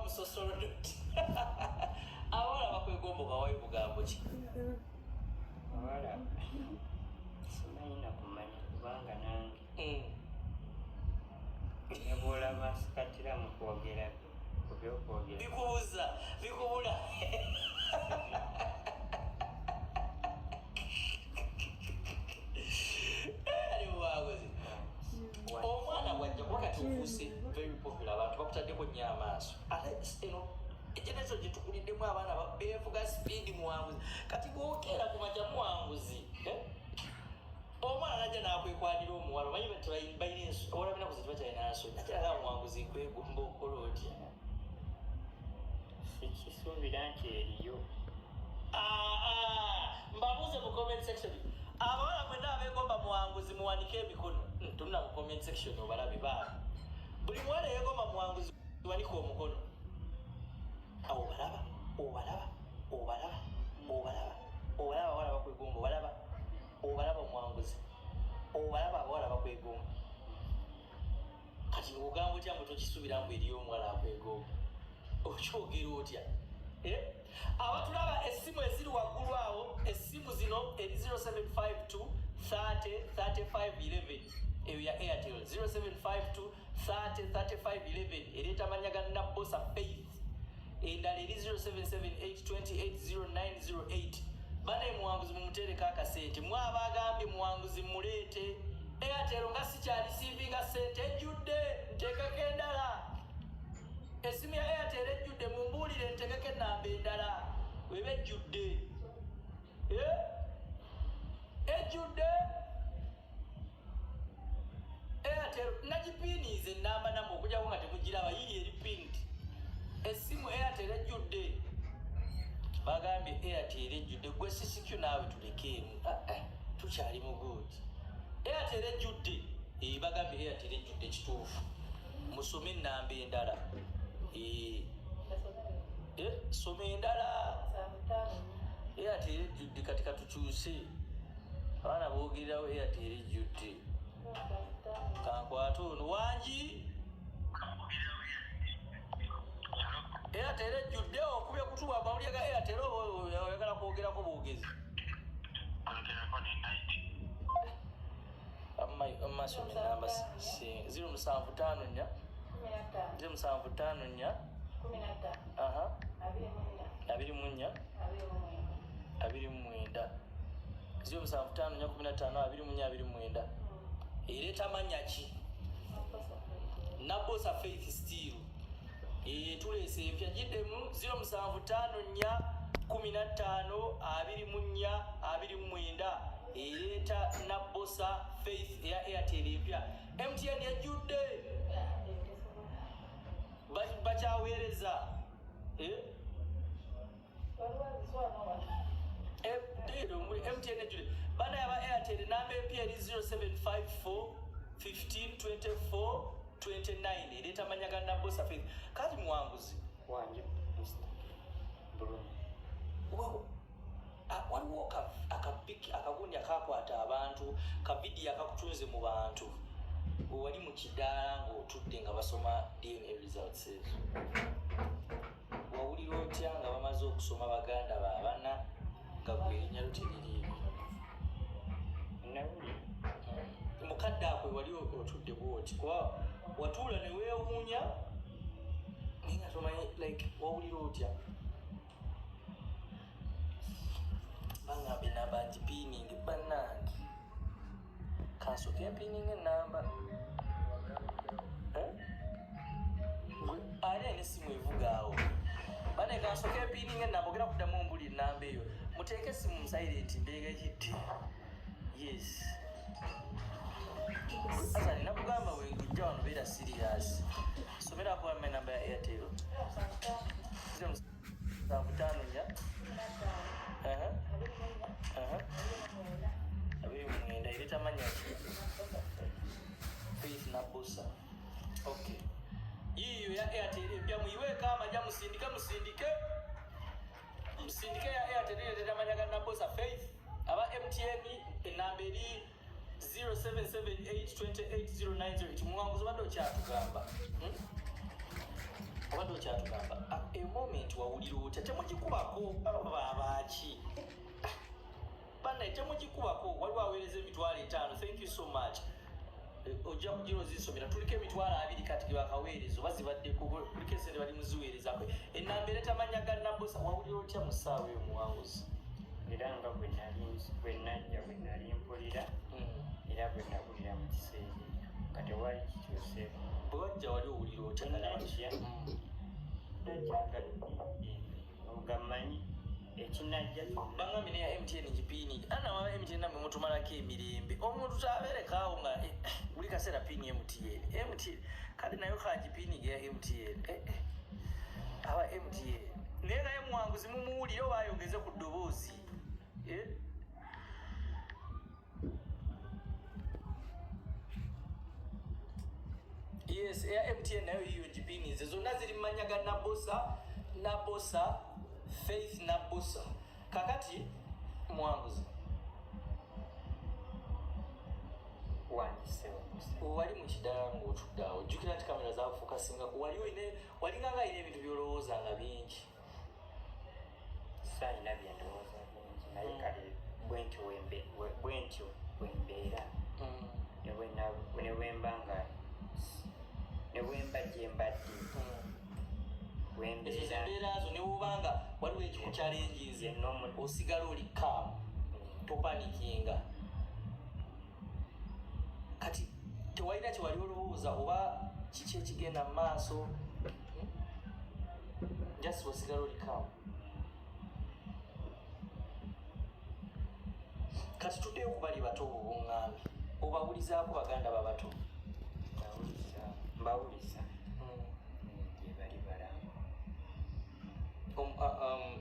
Musosolodoti, abawala bakwegomba, obawayo bugambo ki? Abawala simanyi nakumanya, kubanga nange ne bwolaba nsikatira mu kwogera ku byokwogera. Bikubuza, bikubula. Ali muwanguzi, omwana bwajja, kuba kati ofuuse very popular, abantu bakutaddeko nnyo amaaso, ate eno egenezo gye tukuliddemu, abaana beevuga speed. Muwanguzi, kati bwokeera ku makya, muwanguzi, eh? Omwana najja nakwekwanira, omuwala, omanyi balina olaba enaku zetibakyalina nsonyi, najja naga, "Muwanguzi, nkwegomba," okola otya? Sikisuubira nti eriyo. Ah, ah, mbabuuze mu comment section, abawala mwenna abeegomba muwanguzi, muwanike emikono. Tunula mu comment section obalabe baabo. Buli muwala eyegomba muwanguzi, wanika omukono awo. Obalaba, obalaba, obalaba, obalaba, obalaba, abawala bakwegomba. Obalaba, obalaba, omuwanguzi, obalaba, abawala bakwegomba. Kati ogamba otya mbu tokisuubira mbu eriyo omuwala akwegomba? Okyogera otya? Eh? Abatulaba, essimu eziri waggulu awo, essimu zino eri 0752 30 35 11, eyo ya Airtel, 0752 30 35 11, ereeta amanya ga Nabosa Faith. Endala eri 0778 28 0908. Banaye, muwanguzi mumuteereko akasente. Mwaba agambye muwanguzi muleete Airtel, nga sikyali siivinga sente, ejjudde, nteekeko endala. Esimu ya Airtel ejjudde, mumbuulire ntegeke enamba endala weba ejjudde. Eh? Ejjudde Airtel, nagipiiniiza enamba namwe okujjako nga temugiraba, yiri eri pinned. Essimu Airtel ejjudde, bagambye Airtel ejjudde. Gwe CCQ naawe tulekeemu. Ah, ah, tukyali mu good. Airtel ejjudde. Eh, bagambye Airtel ejjudde, kituufu. Musome enamba endala. Eh, eh, soma endala. Airtel ejjudde, kati katukyuse. Abaana boogererawo, Airtel ejjudde. Kankwate ono wangi. Airtel ejjudde, okubye kutuwa amawulire ga Airtel oba oyagala kwogerako bwogezi? Kwogerako ne Night. Amasoma enamba 0754, 0754, aha, 24, 29, 0754 15 24 29. Ereeta mannya ki? Nabosa Faith. Still tuleese empya, giddemu, 0754 15 24 29, ereeta Nabosa Faith, eya Airtel empya. MTN ejjudde, bakyaweereza. Eh? Leero muli MTN ejjudde. Bana aba Airtel, namba empya eri 0754 15 24 29, ereeta amanya ga Nabosa Faith. Kati muwanguzi, Wange, Mr Bruno. Waliwo akapiki akagundi akakwata abantu, kavidiyo akakutunze mu bantu, bwe wali mu kidaala ng'otudde nga basoma DNA results ezo. Wawulira otya nga bamaze okusoma baganda baabana, nga gwe erinnya lyo teririiko? Nawulira. Mukadde akwe wali otudde bwoti, kuba watuula ne weewuunya, naye nga tomanyi, like, wawulira otya? Bangamba enamba ngipiininge. Bannange, kansooke empiininga enamba. Eh? Gwe, ani alina essimu evuga awo? Bane, kansooke empiininga enamba, ogenda kuddamu ombuli enamba eyo. Muteeke essimu mu silent, mbeegayidde. Yes, Azali, nakugamba wengujja wano beera serious. Somerako wamma enamba ya Airtel. 0754, aha, 29, ereeta mannya ki? Faith Nabosa. Okay, yiiyo ya Airtel empya. Muyiweeko amanya, musindike, musindike, musindike. Ya Airtel ereeta amanya ga Nabosa Faith. Aba MTN, enamba eri 0778 280908. Muwanguzi, obadde okyatugamba, Obadde okyatugamba a moment wawulira otya? Temugikubako babaaki bannaye, temugikubako. Waliwo aweereza 500,000, thank you so much. Ojja kugira ozisomera. Tuliko 20,000 kati gebakaweereza oba zibaddeko, kuliko esente bali muziweerezako. Enamba ereeta ga Nabosa. Wawulira otya mu ssaawa eyo, muwanguzi? Era nga bwe nali bwe najja, bwe nali mpulira, era bwe nawulira mu kiseera ekyo nga tewali kikyuseeko. Bwe wajja wali owulira otya? Najja najja nga nga mmanyi ekinajja kyonna. Bangambye neya MTN gipiini ana waba MTN, namwe mutumalako emirembe. Omuntu tabeerekaawo nga buli kaseera pin MTN, MTN. Kale nayo kagipiininga eya MTN. Aba MTN naye naye muwanguzi mumuwulire oba ayongeze ku ddoboozi? Eh? Yes, eya MTN nayo yiyo gipiininze. Zonna ziri mu mannya ga Nabosa, Nabosa Faith Nabosa. Kakati muwanguzi, Wandisewo musa. Wali mu kidaala ng'otudde awo, ojjukira nti kamera zakufokasingaku, wali oyine walinganga alina ebintu by'olowooza nga bingi? Saalina byendowooza bingi, naye kale bwentyo bwentyo bwembeera, ne bwemba nga ne bwemba gye mbadde, Ezo bwembeera. Zembeera zo, ne wobanga waliwo ekikukyalenjinze, Nze n'omu- osigala oli calm, topanikinga. Kati tewalina kyewali olowooza oba kiki ekigenda mu maaso? Hmm? Just osigala oli calm. Kati tuddeyo ku bali bato obuŋŋambi, obawulizaako baganda babato? Mbawuliza, mbawuliza. Gye bali balamu.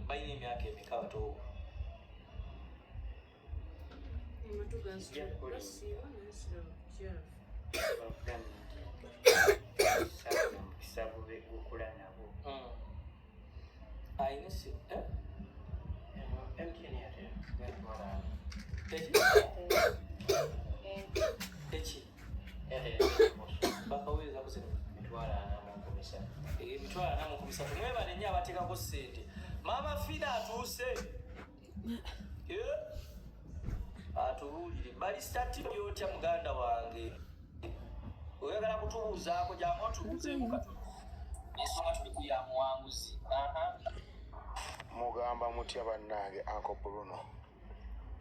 Balina emyaka emeka bato? Amatu gasiiba naye siraba kukyafu. Bakugambye nti saafuna mukisa gube gukula nabo. Ayina esi eh? MTN yate yatwala. Eki eki? Yate Bakaweereza ku sente? 403,000. 403,000. Mwebale nnyo abateekako ssente. Maama Fina atuuse. Atubuulire balisitati byotya muganda wange. Oyagala kutubuuzaako, jangu otubuuzeeko katono, ensonga tuli ku ya muwanguzi. Aha. Mugamba mutya bannange, Uncle Bruno?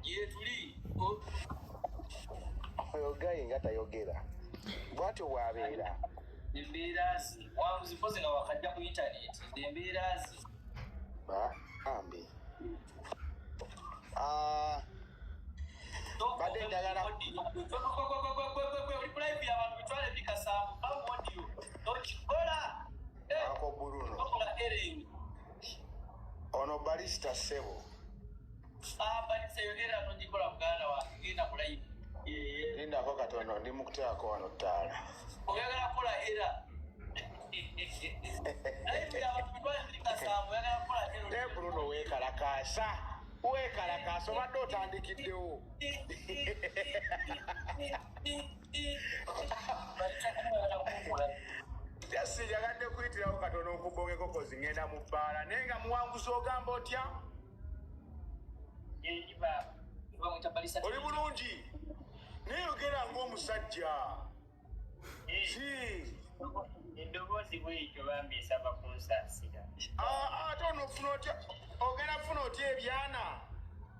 Ye tuli. Oyo guy nga tayogera bwatyo bw'abeera. Embeera ze muwanguzi mpozi nga wakajja ku intaneti, embeera ze. Bambi. Ah, Badde njagala- Oli ku live y'abantu 270,000, bamu audio tokikola. Uncle Bruno, Tokola error. ono barista ssebo. Balisa yogera, togikola muganda wange, genda ku live. Lindako katono, ndi mu kuteekako wano ttaala. Oyagala kukola era live y'abantu 270,000, oyagala kukola Ne error. Bruno, weekalakaasa, weekalakaasa, obadde otandikiddewo. Balisa kumwagala kukola. Just njagadde kuyitirawo katono okubongeko kozi ngenda mu bbaala, naye nga muwanguzi ogamba otya? Gyendi baaba. Bamwita Balisa. Oli bulungi, naye yogera ng'omusajja si. Eddoboozi bwetyo, bambi nsaba kunsaasira. Ah, ate onofuna otya, ogenda funa otya ebyana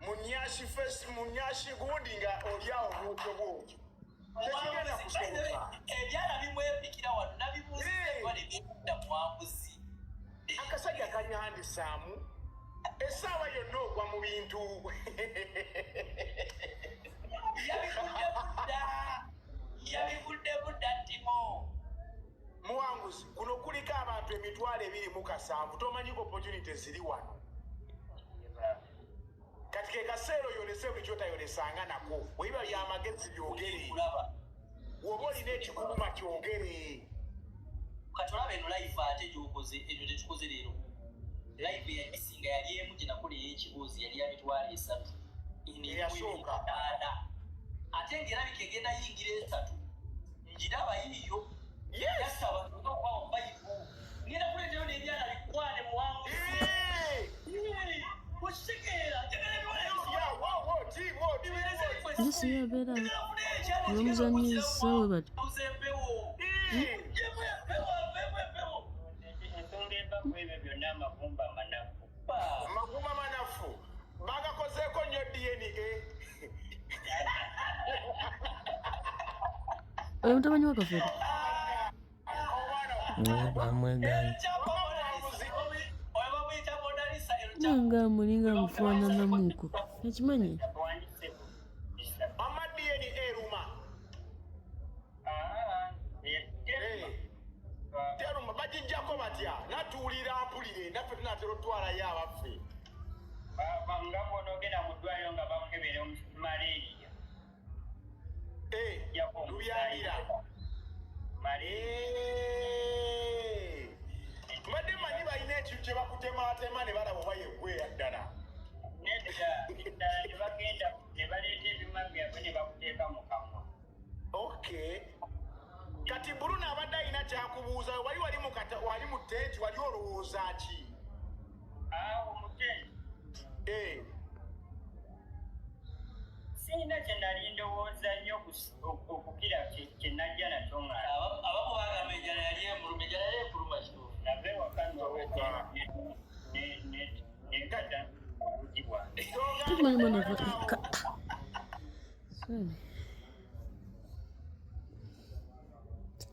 mu nyashi face, mu nyashi gundi, nga oli awo bwotyo bwotyo? Tekigenda kusoboka. Ebyana bimwepikira wano nabibuuziza. Ebibala ebyekudda muwanguzi. Akasajja kanyandisaamu essaawa yonna ogwa mu bintu. Yabigudde budda, yabigudde budda ttimo. Muwanguzi, kuno kuliko abantu 27,000, tomanyi opportunity ziri wano. Kati ke kaseera oyolese buli kyotayolesanga nako. Webiba byamagezi byogere. Kulaba. Woba olina ekikuluma kyogere. Kati olaba eno live ate gyokoze, ekyo tetukoze leero. Live eyagisinga yali emu gye nakola ey'ekiboozi, yali ya 30,000. Eno erimu Eyasooka. 800, ate ng'erabika egenda yingira 3, ngiraba yiyo. Yes. Yasaba okubawo five, ngenda kuleeterayo. Nsi yabeera bamuzannyisa we batyo. Ensonga eva ku ebyo byonna, amagumba manafu. Amagumba manafu, bagakozeeko nnyo DNA. Oyo mutabanyi wa Kafeero. Bamwegaana. Nga mulinga amufaananamuko. Okimanyi? Wandise Mama, DNA eruma. Teruma, bagijjako batya? Natuwulira mpulire, naffe tunatera otwalayo abaffe. Nga bw'onoogenda mu ddwaliro nga bakukebera malaria. Lubyamira. Mbadde manyi balina ekintu kye bakutematema ne balaba oba yeggwera ddala. Nedda, ddala ne bagenda ne baleeta ebyuma byabwe ne bakuteeka mu kamwa. Okay, kati Bruno abadde alina kyakubuuza. Wali wali mukata, wali mu tenti, wali olowooza ki? Awo mu tenti sirina kye nali ndowooza nnyo okukira kye najja nakyo nga Abamu bagamba enjala yali emuluma. Enjala yali ekuluma kituufu? Nava ewaka nenkata obugi bwange. Tukimanyi mwana ka. Sorry.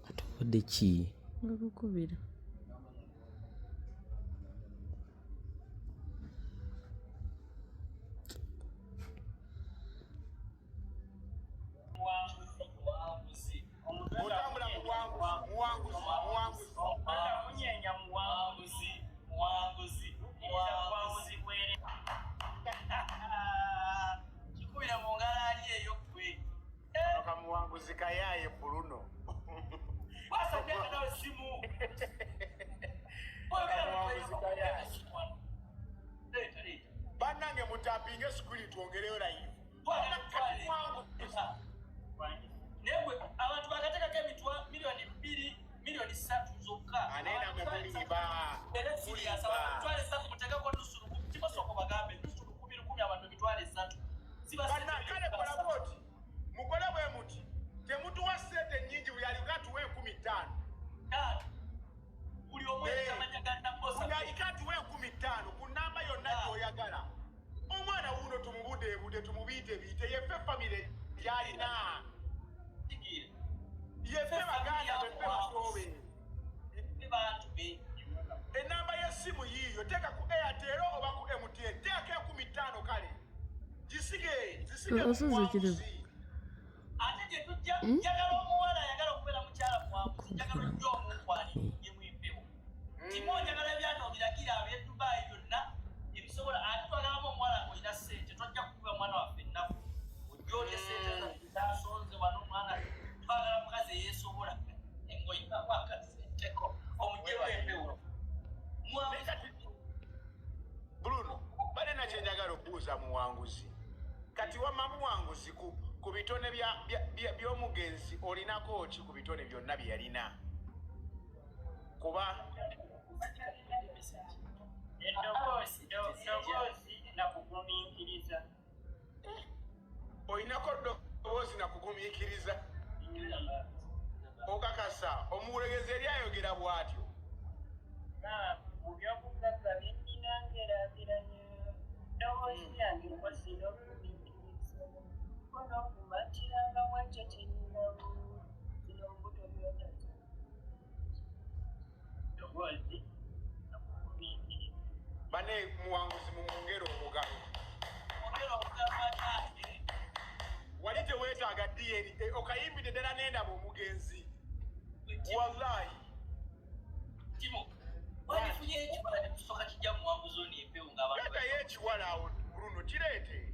Ate obadde ki? Bakukubira. Muwanguzi. Otambula muwanguzi, muwanguzi, muwanguzi. Munyenya muwanguzi. Muwanguzi, muwanguzi, muwanguzi. Bwere. Kikubira mu ngalo ali eyo gwe. Kano kamuwanguzi kayaye, Bruno. Wasadde nawe simu. Kamuwanguzi kayaye. Leeta, leeta. Bannange, mutapinge screen twongereyo live. Twala, twala. Naye gwe abantu bakateekako emitwa 2 miliyoni, 3 miliyoni zokka. Ane namwe mulimba. Era serious, abantu 30,000 muteekako nusu lukumi. Kimosoko bagambe nusu lukumi lukumi, abantu 30,000. Ziba Banna, sente kale kola bwoti, mukole bwe muti, temutuwa sente nnyingi, buli aliko atuwa 5,000. Ttaano. Buli omu amanya ga Nabosa. Buli aliko atuwa 5,000 ku namba yonna gy'oyagala. Omwana wuno tumubudeebude, tumubiitebiite, yeffe famire gy'alina. Kitegeera. Yeffe baganda beffe, batoobe. Ne bantu be. Enamba y'essimu yiiyo, teeka ku Airtel oba ku MTN, teeka 5,000, kale gisige, zisige. Osoze kirabo. Muwanguzi. Ate gye tujja, njagala omuwala ayagala okubeera mukyala muwanguzi, njagala ojja omunkwani yemu empewo. Kimu njagala ebyana obiragira aby'e Dubai byonna ebisobola, ate twagalamu omuwala ng'olina ssente, tojja kukuba mwana waffe ennaku. Ojja olye ssente zasonze wano omwana, twagala mukazi eyeesobola ng'olinamu akasenteko omugyemu empewo. Muwanguzi. Bruno, bale nakyenjagala okubuuza muwanguzi kati, wamma muwanguzi, ku bitone by'omugenzi olinako ki ku bitone byonna bye yalina? Kuba Eddoboozi, ddoboozi nakugumiikiriza. Olinako ddoboozi nakugumiikiriza? Okakasa omuwulegezi eri ayogera bw'atyo? Mu byobugagga byennina ngeraageranya ddoboozi lyange mpozi n'okugumiikiriza ko n'okumatiranga mwekyo kyeninamu zino mbuto byonna ddoboozi nakugumiikiriza. Bane, muwanguzi mumwongere obugalo. Ongera obugalo ate. Wali teweetaaga DNA, okayimbidde ddala n'endaba omugenzi, wallahi. Timo, wandifunye ekiwala nekusooka kijja muwanguzi ono empewo ng'abantu Leetayo ekiwala awo, Bruno, kireete.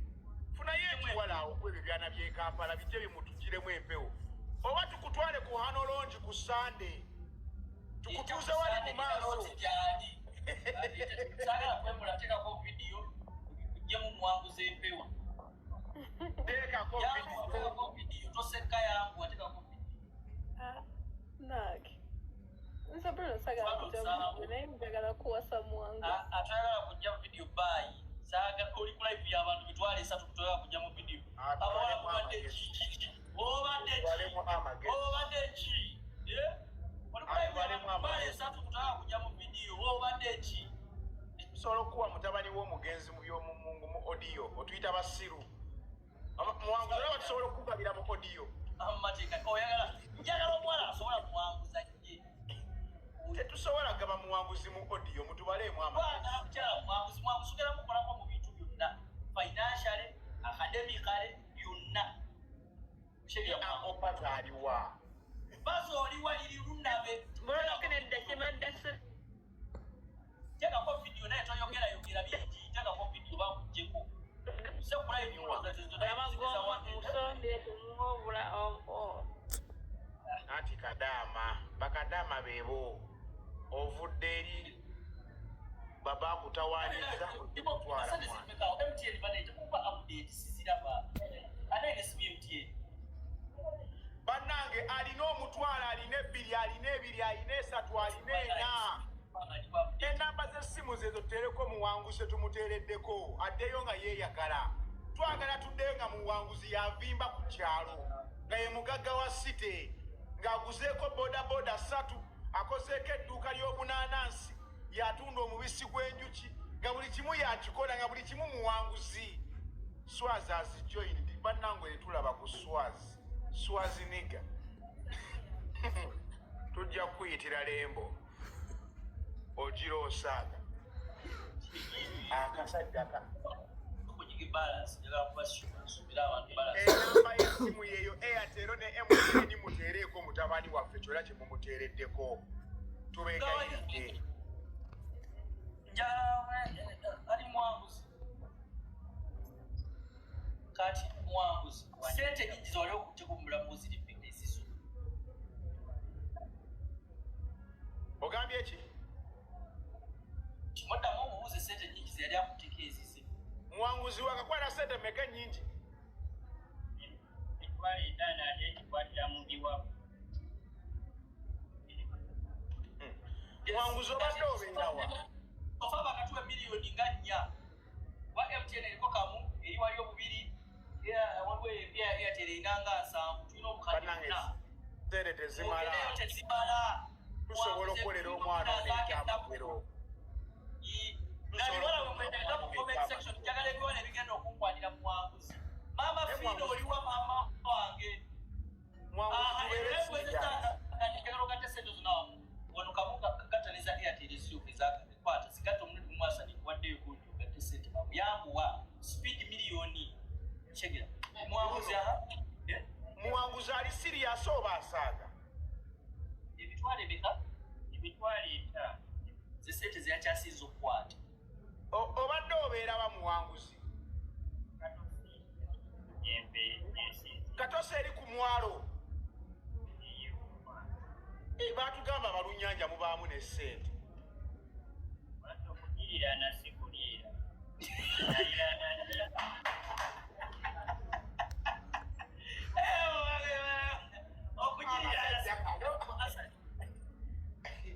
Funayo ekiwala awo ku ebyo byana by'e Kampala, bijje bimutugiremu empewo, oba tukutwale ku Hanolongi ku Sande, tukutuuze wali mu maaso. Gyali saagala kwemula, teekako vidiyo ojjemu muwanguzi empewo. Teekako Yanguwa, vidiyo. teekako vidiyo, toseka, yanguwa, teekako vidiyo. Ah, nange nze Bruno sagala kujja mu naye njagala kuwasa muwanguzi. Atayagala kujja mu vidiyo, baayi. Saagala oli ku live y'abantu 30,000, kutoyagala kujja mu vidiyo. Abawala mubadde ki? Obadde ki? Obadde ki? Esatu kutaka kujja mu vidiyo, obadde ki? Tusobola okuwa mutabani w'omugenzi mu by'omumungu mu audio, otuyita basiru. Muwanguzi olaba tusobola okukugabira mu audio. Amateeka oyagala, njagala omuwala asobola muwanguza ye. Tetusobola gaba muwanguzi mu audio, mutubaleemu amagezi. Twagala mukyala muwanguzi, muwanguzi tugenda mukolako mu bintu byonna. Financially, academically, byonna. Opaza aliwa? Bazo oliwa liri lunabe. Tekako vidiyo naye toyogera yogera bingi, tekako vidiyo bakuggyeko. Anti kadaama, bakadaama beebo. Ovudde eri baba akutawaanyiza okutwala mwana. MTN bane tekuba update siziraba. Ate ne simu MTN. Bannange alina omutwalo, alina ebbiri, alina ebiri, alina esatu, alina ena. Enamba z'essimu zezo tuteereko muwanguzi tumuteereddeko addeyo nga yeeyagala. Twagala tuddeyo nga muwanguzi yavimba ku kyalo nga ye mugagga wa site, ng'aguzeeko bodaboda 3, akozeeko edduuka ly'obunaanansi, yatunda omubisi gw'enjuki, nga buli kimu yakikola, nga buli kimu muwanguzi. Swazi has joined. Bannange ne tulaba ku Swazi. Swazi nigga. Tujja kukuyitira lembo. Ogira osaaga. Akasajja ka. Enamba y'essimu yeeyo Airtel ne MTN muteereeko mutabani waffe kyonna kye mumuteereddeko. Tubeegayiridde. Ali muwanguzi. Kati muwanguzi. Ssente nnyingi z'oli okuggyako mu bulamu ziri ppika ezizo. Ogambye ki? Kimuddamu omubuuze ssente nnyingi ze yali akutteko ezize. Muwanguzi wakakwata ssente mmeka ennyingi? Emitwalo etaano ate ekikwatira mu biwabu. Muwanguzi obadde obeera wa? Ofa bakatuwa miliyoni nga 4. Wa MTN eriko kamu, eri waliyo bubiri, waliwo empya Airtel erina nga 7, tulina obukadde buna. Ssente tezimala. Tezimala. Tusobola okukolera omwana ono ekyamagero. Nabiwala bwe mwenda mu comment section, njagala ebiwala ebigenda okunkwanira muwanguzi. Maama Fiina oliwa maama wange. Njagala ogatte ssente zonna wamu. Wano kamu gatta ne za Airtel ezisooka ezakwata, zigatte omulundi gumu asani nkuwaddeyo gundi ogatte ssente mamu. Yanguwa, speed miliyoni. Kyegera. Muwanguzi aha. Muwanguzi ali serious oba asaaga? Emitwalo emeka? Emitwalo etaano. Ze ssente ze yakyasinze okukwata. Obadde obeera wa muwanguzi? Katosi eri ku mwalo. Baatugamba abalunnyanja mubaamu ne ssente. Okugiriraana si kuliira.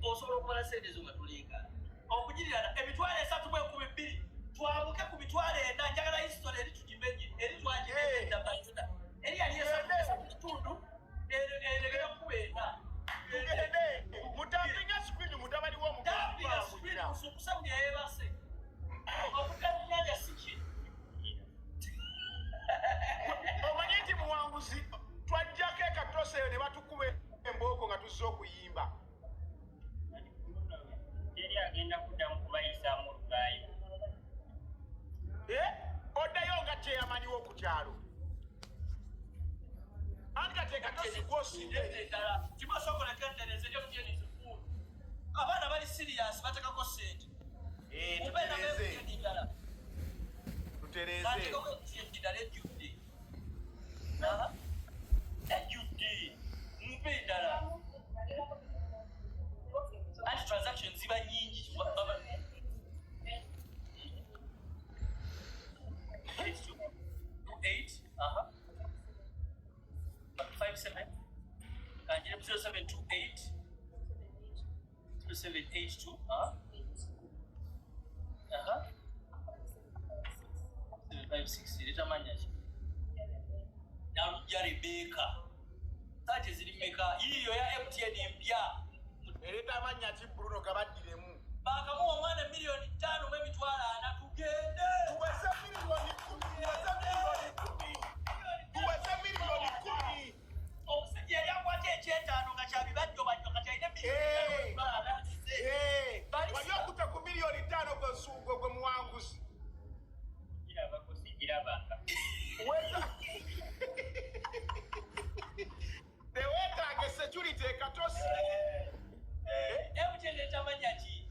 Osobola okumala ssente zo nga tulinga. Okugiriraana emitwalo 3,012 twabuke ku mitwalo 4, njagala history eri tugimenye, eri twagimenye edda. Eri yali 3.5, eregera kuba 4. Tugende mutapinga screen mutabani w'omugenzi. Tapinga screen musukuse buli yeebase. Okutamyanja si ki. Omanyi nti muwanguzi twajjako ekatose eyo ne batukuba embooko nga tuzze okuyimba. Teri agenda kuddamu kubayisaamu olugaayo. Oddayo nga chairman w'oku kyalo. Anti kati ekatosi gw'osinga eddala. Kimasookola kendereeze MTN zikulu. Abaana bali serious bateekako ssente. Tutereeze. Bateekako MTN ddala ejjudde. Ejjudde. Mumpe endala. Anti transactions ziba nnyingi. 8, aha. 5 7. Kanjire 0728 0782, aha. Aha. 756 leta mannya ki? Nalujja Rebeka. Sente ziri mmeka? Yiiyo ya MTN empya. Ereeta amannya ki Bruno gabaddiremu? Baakamuwa omwana 5,400,000 tugende. Tuweze 10 million, tuweze 10 million, tuweze 10 million. Omusajja yali akwata ekyetaano nga kyabibajjobajjo kati alina 5,400,000. Eh, Balisa. Wali okute ku 5 million gwe nsungo gwe muwanguzi. Girabako sigirabanga. Weza teweetaaga security ekatosi. MTN etamanya ki?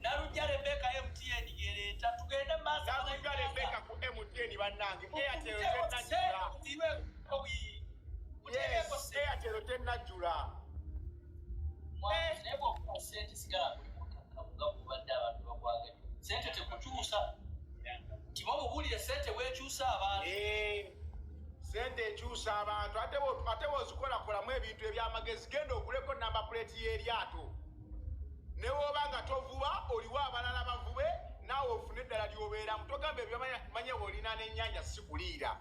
Nalujja Rebeka MTN gereeta tugende mu maaso. Nalujja Rebeka ku MTN bannange, Airtel tennajjula. Yes, Airtel tennajjula. Naye bw'okuba sente sigala buli mukakkamu nga bw'obadde abantu bakwagadde. Sente tekukyusa. Timo mubuulire sente bw'ekyusa abantu. Eh, sente ekyusa abantu ate ate bw'ozikolakolamu ebintu ebyamagezi. Genda oguleko number plate y'eryato ne bw'oba nga tovuba oliwo abalala bavube naawe ofune eddala ly'obeeramu. Togamba ebyo manye bw'olina n'ennyanja si kuliira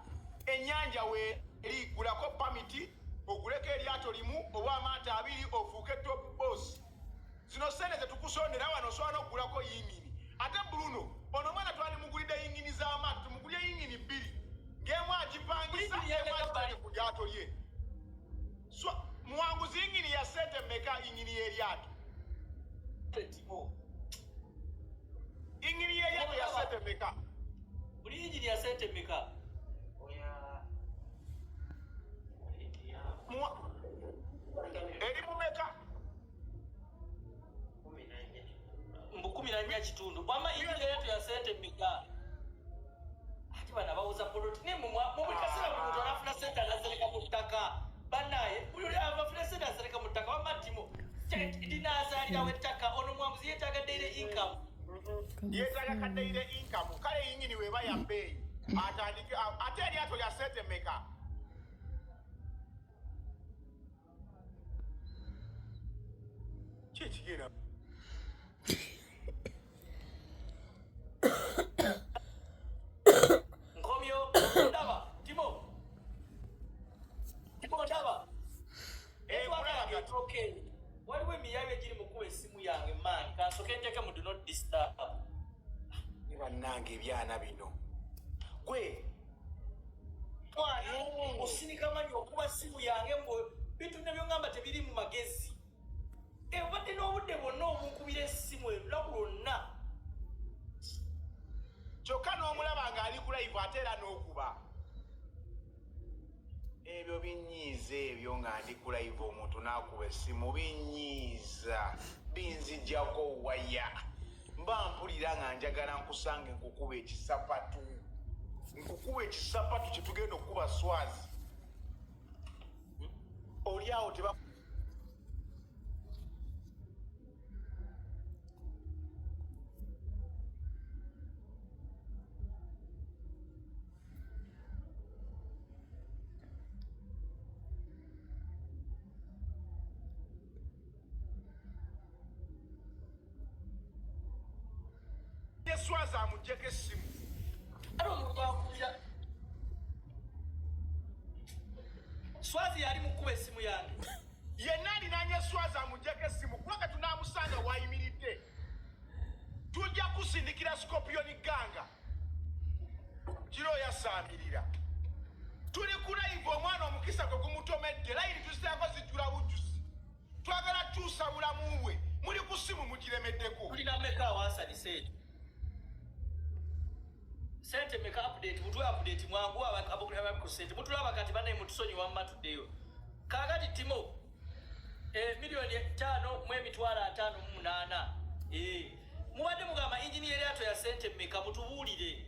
ennyanja weeri gulako pamiti oguleko eryato limu oba amaato abiri ofuuke top boss. Zino sente zetukusondera wano osobola n'okugulako yingini. Ate Bruno ono omwana twalimugulidde yingini z'amaato, tumugulye yingini bbiri ng'emu agipangisa Yingini emu yameka? agiteeke ku lyato lye. So muwanguzi, yingini ya sente mmeka yingini y'eryato? Timo. Yingini y'eryato ya sente mmeka? Buli yingini ya sente mmeka? Oya Eri mumeka? 14. Mbu 14.5. Wamma yingini y'eryato ya sente mmeka? Ate bano abawuza poloti naye mu buli kaseera buli muntu anafuna sente anazereka mu ttaka. Bannaye buli oli afuna sente azereka mu ttaka. Wamma Timo linaazaalirawo ettaka. Ono muwanguzi yeetaaga daily income. Yeetaaga ka daily income. Kale yingini weeba ya bbeeyi atandike. Ate eryato lya sente mmeka? Ki ekigenda? Nkomyo ndaba Timo. Timo ndaba. Eh, Network yange kulaba. eri okay. Waliwo emiyayo egiri mu kuba essimu yange maanyi kansooke nteeke mu do not disturb. Ne bannange ebyana bino gwe. Mwana osinika manyi okuba simu yange mbu bintu ne byongamba tebiri mu magezi. Eh, obadde n'obudde bwonna obunkubira essimu olunaku lwonna. Kyokka n'omulaba ng'ali ku live ate era n'okuba ebyo binyiiza. Ebyo nga ndi ku live omuntu n'akuba essimu binyiiza, binzijjako waya. Mba mpulira nga njagala nkusange nkukuba ekisapatu, nkukuba ekisapatu kyetugenda okukuba swazi oli awo teba. Swazi amugjeko essimu. Ate omuntu ankubira swazi yali mukuba essimu yange. Yenna alinanye swazi amugjeko essimu kubanga tunaamusanga wayimiridde tujja kusindikira scorpion gang kiro yasaamirira. Tuli ku live, omwana omukisa gwe gumutomedde, layini tuziteako zijjula bujjuzi, twagala kyusa bulamu bwe, muli ku ssimu mugiremeddeko. Tulina meka awansani sente? Sente meka? Update mutwe, update mwangu abaku sente mutulaba kati banaye mutusonyiwa mma tuddeyo kakati. Timo, 5,558,000. Eh, mubadde mugamba ingini y'eryato ya sente mmeka? Mutubuulire.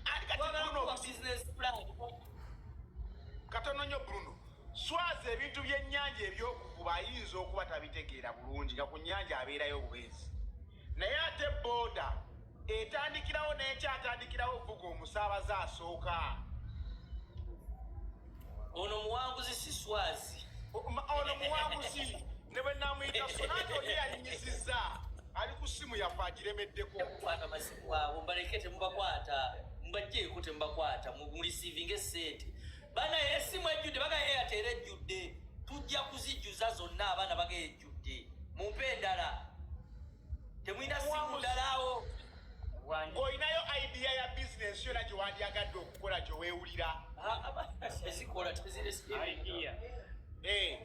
Ati kati Twagala Bruno, kuba business plan. Katono nnyo Bruno. Swazi ebintu by'ennyanja ebyokuvuba ayinza okuba tabitegeera bulungi nga ku nnyanja abeerayo bubeezi, naye ate booda etandikirawo n'ekyatandikirawo okuvuga omusaabaze asooka. Ono muwanguzi si swazi. Ono muwanguzi ne bwe namuyita sonati oli yalinyisizza ali ku ssimu yaffe agiremeddeko. Temukwata masimu abo mbaleke, temubakwata. Mbajjeeko temubakwata, mureceivinge sente. Bana esimu ejjudde, baga Airtel ejjudde, tujja kuzijjuza zonna. Abaana baga ejjudde, mumpe endala. Temulina simu ndala awo? Ng'olinayo idea ya bizinensi yona gye wandyagadde okukola gye weewulira? Ezikola. Idea. Eh,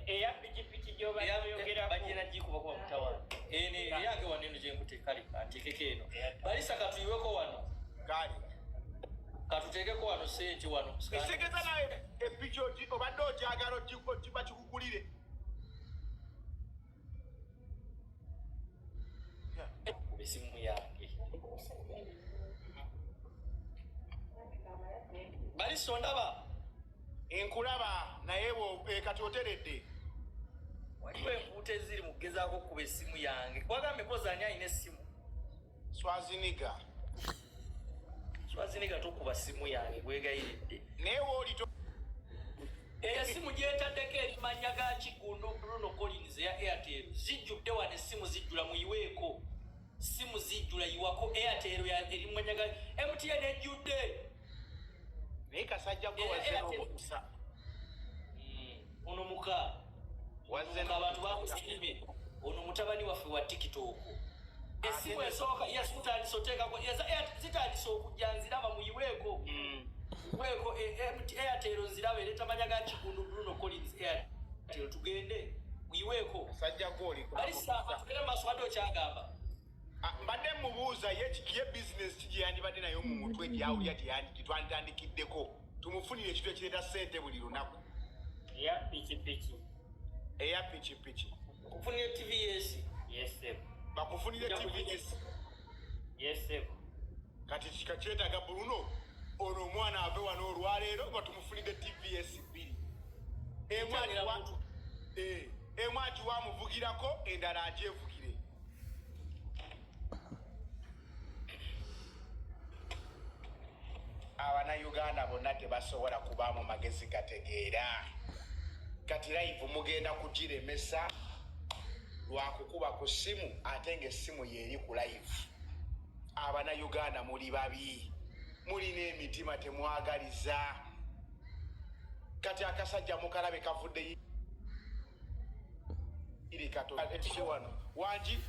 Eya pikipiki gy'oyogerako. Bagenda gikubakuba mutawaana. Eno eyange wano, eno gyenkute. Kale anteekeko eno. Balisa, katuyiweko wano. Kale. Katuteekeko wano sente wano. Ekitegeeza nawe epiki obadde ogyagala bakikugulire. Esimu yange, Balisa, ondaba? Nkulaba, naye kati oteredde. Waliwo empuuta eziri mu kugezaako okukuba essimu yange. Kwagambe kozi ani alina essimu? Swaziniga. Swaziniga, tokuba simu yange, gwegayiridde. Naye wooli Esimu gyetaddeko erimanya ga Kigundu Bruno Collins eya Airtel. Zijjudde wano essimu, zijjula, muyiweeko. Simu zijjula, yiwako. Airtel erimanya ga MTN ejjudde. Naye kasajja gwe, wazze n'omukisa. Ono muka Wazze Ono abantu bamusiimye. Ono mutabani waffe wa TikTok. Esimu esooka yasitandise oteekako, zitandise okujja, nziraba, muyiweeko. Weeko Airtel nziraba ereeta manya ga Kigundu Bruno Collins Airtel. Tugende, muyiweeko. Kasajja gwe oli Balisa, tugende maaso, wadde okyagamba. Ah, mbadde mubuuza ye bizinesi ki gye yandibadde nayo mu mutwe gyawulira gyetwanditandikiddeko, tumufunire ekintu ekireeta ssente buli lunaku. Eya pikipiki. Eya pikipiki. Kufunire TVS. Yes sir. Bakufunire TVS. Yes sir. Kati kika kyetaaga Bruno ono omwana ave wano olwaleero nga tumufunidde TVS 2, emu Kyalira muntu. Emu agiwa amuvugirako, endala agyevugire. Abannayuganda bonna tebasobola kubaamu magezi gategeera. Kati live mugenda kugiremesa lwakukuba ku ssimu, ate ng'essimu yeeri ku live. Abannayuganda muli babi, mulina emitima temwagaliza. Kati akasajja mukalabe kavudde iri kato wano wangi.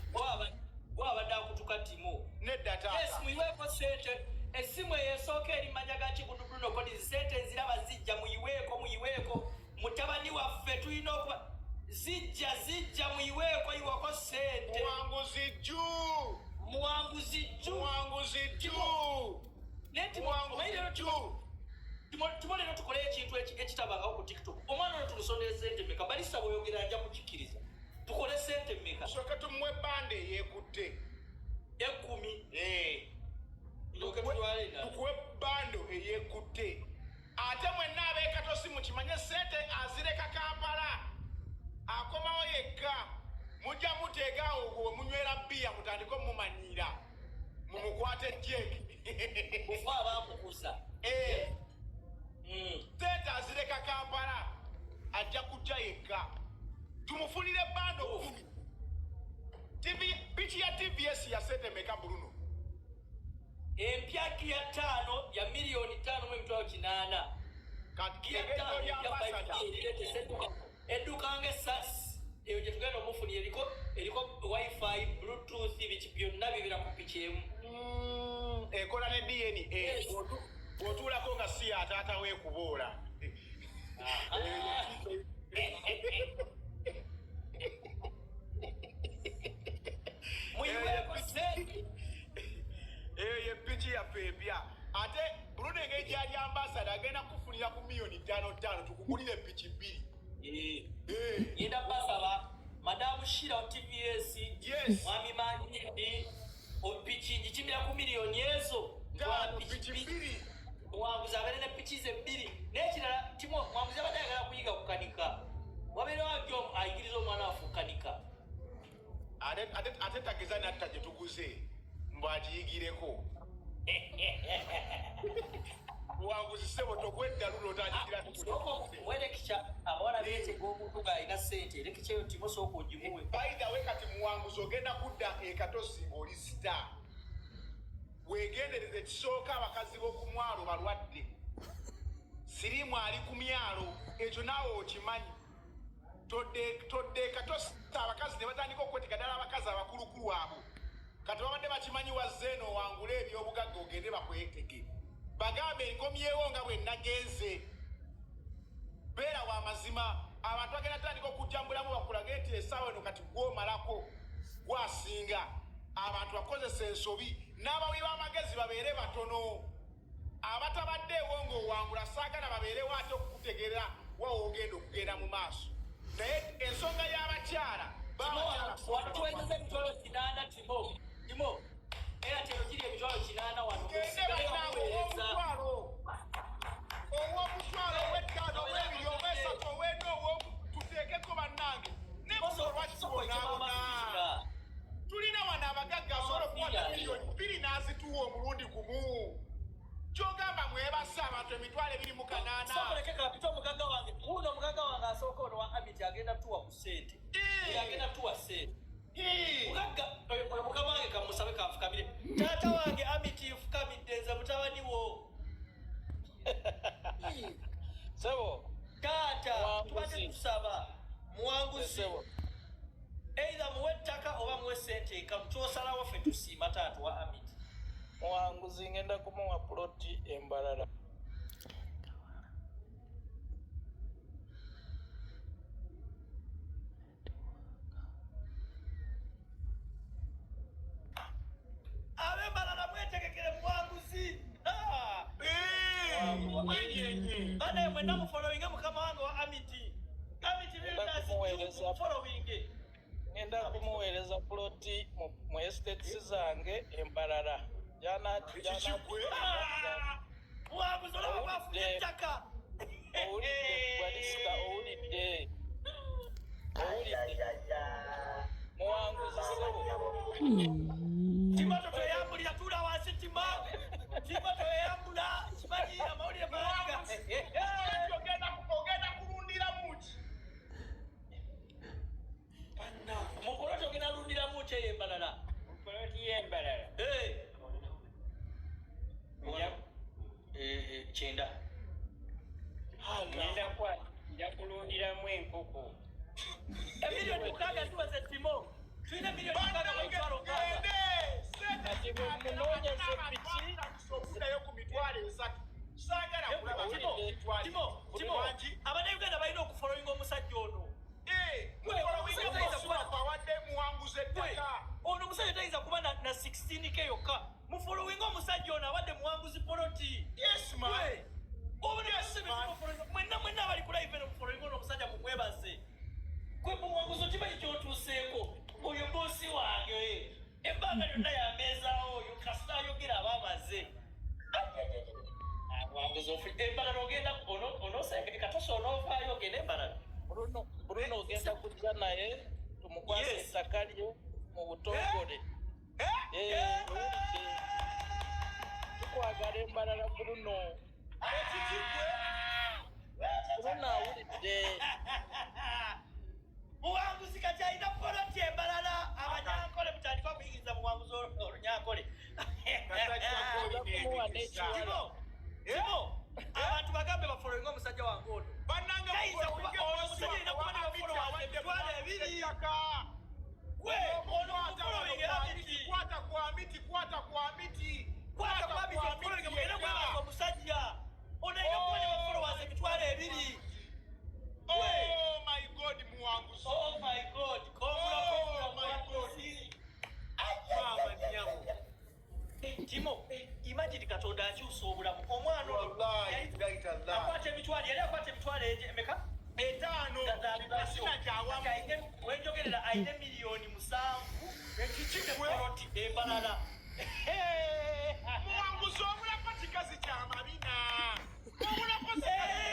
Gwabadde akutuka Timo. Nedda. Yes. Taata. Muyiweeko sente. Essimu eyo esooka erimanya ga Kigundu Bruno Collins, sente nziraba zijja, muyiweeko, muyiweeko. Mutabani waffe tulina okuba, zijja, zijja, muyiweeko, yiwako sente. Muwanguzi jju. Muwanguzi jju. Muwanguzi jju. Naye Timo, Muwanguzi omanyi leero jju. Timo, leero tukole ekintu ekitabangawo ku TikTok. Omwana ono tumusondere sente mmeka? Balisa, bweyogera nja kukikkiriza. Tukole sente mmeka? Tusooke tumuwe banda eyeekutte. 10. Eh. Tulyoke tutwale endala. Tukuwe bando eyeekutte, ate mwenna abeekatosi mukimanye sente azireka Kampala, akomawo yekka. Mujja muteegaawo gwe munywera bbiya, mutandike omumanyira, mumukwate jeki. Kufa abamukuza. Eh, sente azireka Kampala, ajja kujja yekka. Tumufunire bando 10. TV piki ya TVS ya sente meka, Bruno? Empya giya 5 ya miliyoni 5 mu 800,000. Kati Giya egezo 5 lya ya ambassador. 5 edduka nga esasi eyo gye tugenda omufunira, eriko wifi, bluetooth, biki byonna bibira ku piki emu. Ekola ne DNA. Yes. Bw'otuulako nga si ya taata weekuboola. Ah. Muyiweeko sente. Eyo ye piki yaffe empya. Ate Bruno, engeri gyali ambassador, agenda kufunira ku miliyoni 5 5, tukugulire piki 2. Eh. Eh, Ngenda basaba Madamu Shira TVS. Yes. Mwami Manindi, piki ngikimira ku miliyoni ezo. 5, piki 2. Muwanguzi abeere ne piki ze 2. N'ekirala, Timo, Muwanguzi abadde ayagala kuyiga kukanika. Wabeerewo ajja ayigiriza omwana waffe okukanika. Ate tageza natta gye tuguze mbw agiyigireko. Muwanguzi ssebo, tokwedda luno otandikira. Werekica abawala beetega omuntu ng'alina ssente. Erekica eyo, Timo, sooka ogimuwe. By the way, kati Muwanguzi ogenda kudda ekatosi ng'oli star. Weegendereze, ekisooka abakazi b'oku mwalo balwadde. Siriimu ali ku myalo, ekyo naawe okimanyi. Toddeeka tossa abakazi ne batandika okwetika, ddala abakazi abakulukulu abo. Kati babadde bakimanyi wazze eno owangule ebyobugagga ogende bakwetege. Bagambe nkomyewo nga bwe nagenze. Beera wa mazima, abantu bagenda tandika okujja mu bulamu bakulage nti essaawa eno kati gwomalako gwasinga. Abantu bakozesa ensobi n'abawi b'amagezi babeere batono. Abatabaddeewo ng'owangula saagala babeerewo ate okukutegeera wa w'ogenda okugenda mu maaso. Naye ensonga y'abakyala, b'abakyala Watuweereza 800,000. Timo, Timo, Airtel giri 800,000 wano. Gende bannange, ow'omutwalo, ow'omutwalo, ow'ettaano, ow'ebiri, ow'esatu, ow'ena, ow'omu, tuteekeko bannange. Ne lwaki tubonaabona? Tulina wano abagagga asobola okukwata miliyoni 2 n'azituwa omulundi gumu. Kyogamba mwebase abantu 28,000. Sokoleke kapita omugagga wange wuuno, omugagga wange asooka ono wa Amiti agenda tuwa ku ssente. Oyo agenda tuwa ssente. Mugagga oyo, oyo mukama wange, kamusabe kanfukamire. Taata wange Amiti, nfukamidde nze mutabani wo. Sebo. Taata. Muwanguzi. Tubadde tusaba muwanguzi Sebo. Either muwe ettaka oba muwe ssente enkalu, kyosalawo ffe tusiima, taata wa Amiti. Muwanguzi ngenda kumuwa puloti embalala. Ab'embalala mwetegekere muwanguzi. Ah! Mwenyenye. Banaye mwenna mufollowinge mukama wange wa Amiti, Amiti. Ngenda kumuweereza. Followinge. Ngenda kumuweereza puloti mu estates zange embalala. Ekikigwe? Muwanguzi olaba bwafunye ettaka. Owulidde Balisita? Owulidde? Owulidde muwanguzi, sebo? Tima, totweyambulira, tuula wansi. Tima, Tima, toyeyambula, kimanyi amawulire malanga. Ogenda kulundiramu ki? Mukolo ogenda lundiramu ki eyo embalala? Poloti y'embalala 90. Ngenda kwa nja kulundiramu enkoko. 6 million tubaze. Timo, tulina 6 million mu 60,000. Kati bwe munoonyeza piki. Okuddayo ku 30,000, saagala kulaba. Timo, Timo, Timo, abannayuganda balina okufollowinga omusajja ono. Awadde muwanguzi ettaka. Ono omusajja tayinza kuba na 16K yokka. Mufollowinga omusajja ono awadde muwanguzi poloti. Yes, man. Mwenna mwenna abali ku live eno, mufollowinga ono omusajja, mumwebaze. Gwe muwanguzi okimanyi kyotuuseeko? Oyo boss wange, ebbanga lyonna yameezaawo oyo, kasita ayogera aba amaze. Muwanguzi, embalala ogenda onoosengeka katosi, onoovaayo ogenda embalala. Bruno, Bruno ogenda kujja naye tumukwase ettaka lye mu butongole. Eh, owulidde? Tukwagala embalala, Bruno. Bruno awulidde. Muwanguzi kati alina poloti embalala. Abanyankole mutandika okuyigiriza muwanguzi olunyankole. Kumuwa n'ekiwala. Timo, Timo, abantu bagambe bafollowinga omusajja wange ono. Bannange, Tayinza kuba ono omusajja alina kuba ne bafollowers 20,000. Gwe ono mufollowinga Amiti. Kwata kwa miti, kwata kwa miti. Kwata kwa miti, omufollowinga, mugende kwebaza omusajja ono, alina kuba ne bafollowers 20,000. Oh my God, muwanguzi. Oh my God. Oh my God. Mama nyamu. Timo, imagine Katonda akyusa obulamu. Omwana ono Wallahi, billahi. akwata emitwalo, yali akwata emitwalo emeka? Etaano. Sina kyawamu. Wenjogerera ayina 7 million. Ekikigwe? Poloti embalala. Muwanguzi, obulako kikazi kyamabina, obulako kikazi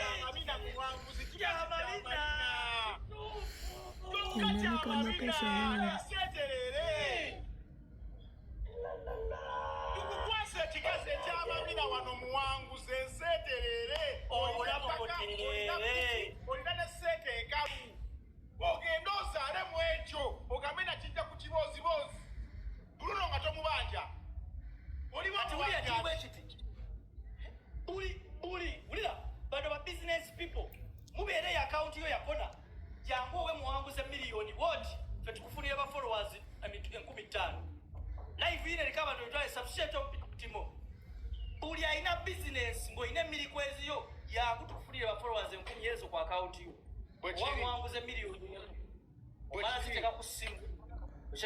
kyamabina, muwanguzi, kikazi Kyamabina. Kyokka kyamabina, eseterere tukukwasa ekikazi ekyamabina wano, muwanguzi, enseterere. Obulamu butereere. Olina ne sente enkalu, ogende ozaale mu ekyo, ogambe nakijja ku kibooziboozi. Bruno nga tomubanja oli Kati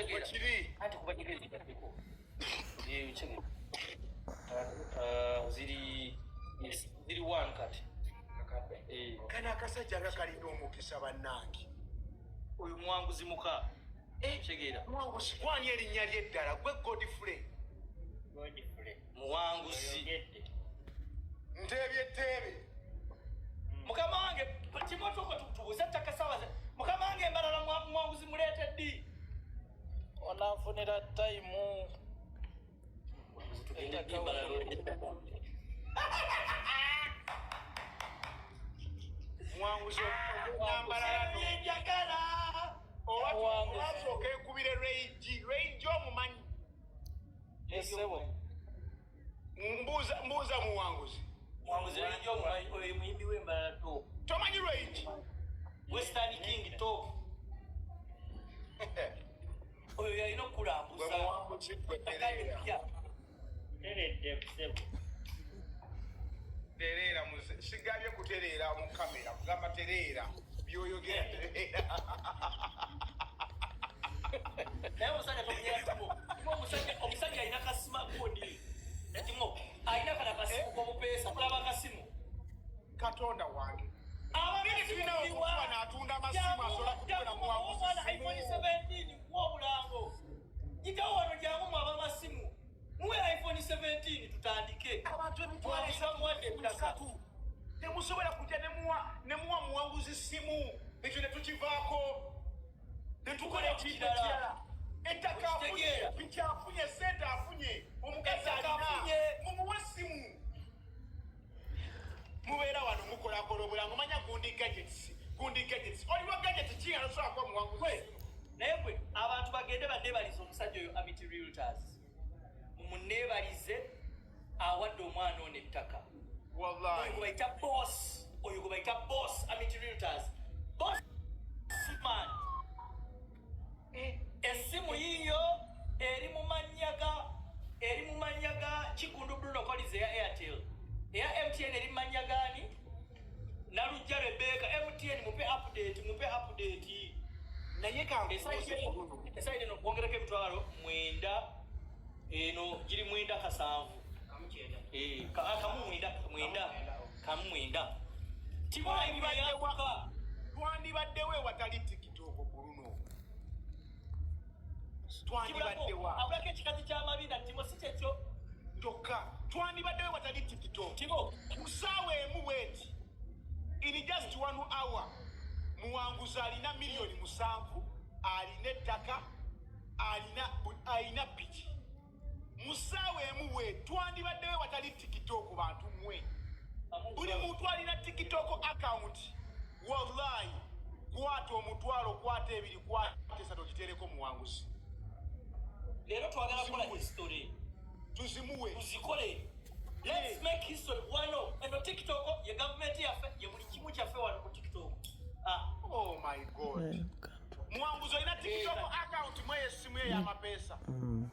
Okitegeera? Kiri. Anti kuba ngezibaddeko. Okitegeera? Ziri yes, ziri one kati. Kano akasajja nga kalina omukisa bannange. Oyo muwanguzi muka. Okitegeera? Muwanguzi kwani erinnya lyeddala gwe Godfrey. Godfrey. Muwanguzi. Oyogedde. Nteebye teebe. Mukama wange kimotoko tubuuze ettaka sawa mukama wange embalala muwanguzi muleete ddi? Onanfunira tayimu. Tugende ddi Mbarara? Muwanguzi ogenda Mbarara no. Ebyenjagala. Oba Muwanguzi. osooka ekubire Reigi. Reigi omumanyi. Esebo. Mbuuza mbuuza muwanguzi. Muwanguzi Reigi omumanyi? Oyo muyimbi w'Embarara top. Tomanyi Reigi? Western King top. Oyo yalina Gwe okulambuza. muwanguzi gwe tereera. Ppya. Teredde ssebo. Tereera muze. Sigabye kutereera mu kamera. Kugamba tereera. By'oyogera tereera. Naye omusajja tomunyera Timo. Timo omusajja alina kasima kodi. Timo alina kana kasimu k'omupeesa kulaba akasimu. Katonda wange. Abakasimu Tulina okuba n'atunda amasimu asobola kukubira muwanguzi omwana simu. iPhone 17 muwa obulango. Gitawo wano jangu mu abamasimu. Muwe iPhone 17 tutandike. Abantu emitwalo Muwanguzi amuwadde ettaka. esatu temusobola kujja nemuwa muwanguzi simu, ekyo ne tukivaako ne tukola ekintu Ekirala. ekirala. Ettaka afunye, Okitegeera. piki afunye, sente afunye, omukazi Ettaka alina, afunye. mumuwe simu. Mubeera wano mukolakola obulango manya gundi gadgets, gundi gadgets. Oliwa gadget ki nga tosobola kuwa muwanguzi Gwe, simu? naye gwe abantu bagende banneebalize omusajja oyo Amity Realtors, mumuneebalize awadde omwana ono ettaka. Oyo Wallahi. gwe bayita boss, oyo gwe bayita boss Amity Realtors, boss man. Essimu yiyo eri mu mannya ga Kigundu Bruno Collins eya Airtel, eya MTN eri mu mannya gaani? Nalujja Rebeka. MTN mupe update, mupe update. Naye kankubuuze. Esayidi eno kwongerako 90,000, eno giri 97. 9, 9 9 9 timoyabuka. Twandibaddewo ewatali TikTok ku luno? Twandibaddewa? Abulako ekikazi kyamabina Timo, si kyekyo? Kyokka twandibaddewo ewatali TikTok? Timo. Mu ssaawa emu bweti, in just one hour, muwanguzi alina 7 miliyoni, alina ettaka, alina piki. Mu ssaawa emu bwe twandibaddewo ewatali TikTok? Bantu mmwe, buli muntu alina TikTok account, wallahi kwata 1,000, kwata 2, kwata 3, ogitereko muwanguzi. Leero twagala kukola history. Tuzimuwe. Tuzikole. Let's make history wano. Eno TikTok ye gavumenti yaffe, ye buli kimu kyaffe wano ku TikTok. Ah, Oh my God, muwanguzi olina TikTok account mweyo essimu ye y'amapeesa? Eno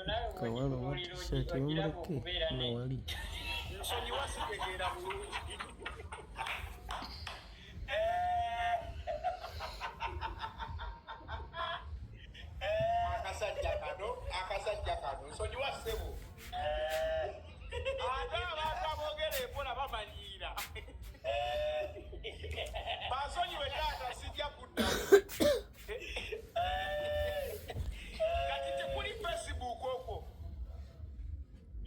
naawe Kawala owa bw'ogitunuulira t-shirt ogiraba bamuleke okubeera ne nawali. Nsonyiwa, sitegeera bulungi. Akasajja kano, nsonyiwa ssebo, ate abantu aboogera empola bamanyiira. Bansonyiwe taata, sijja kuddamu. Kati tekuli Facebook okwo?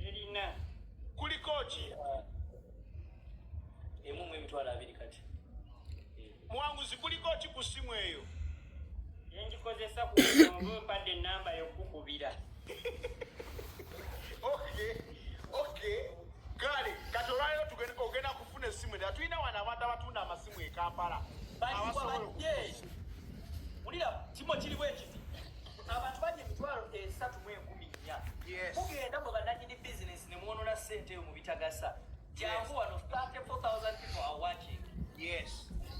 Erina. Kuliko ki? 1 mu 20,000 kati. Muwanguzi, kuliko ki ku ssimu eyo? Yengikozesa ku oba mpadde enamba y'okukubira. Okay, kale kati olwaleero ogenda kufuna essimu endala. Tulina wano abantu abatunda amasimu e Kampala abasobola Bajje wulira, kimo kiri bwe kiti: abantu bajja 34,000. Mugenda mwe bannanyini bizinesi ne mwonona ssente eyo mu bitagasa. Jangu wano, 34,000 people are watching.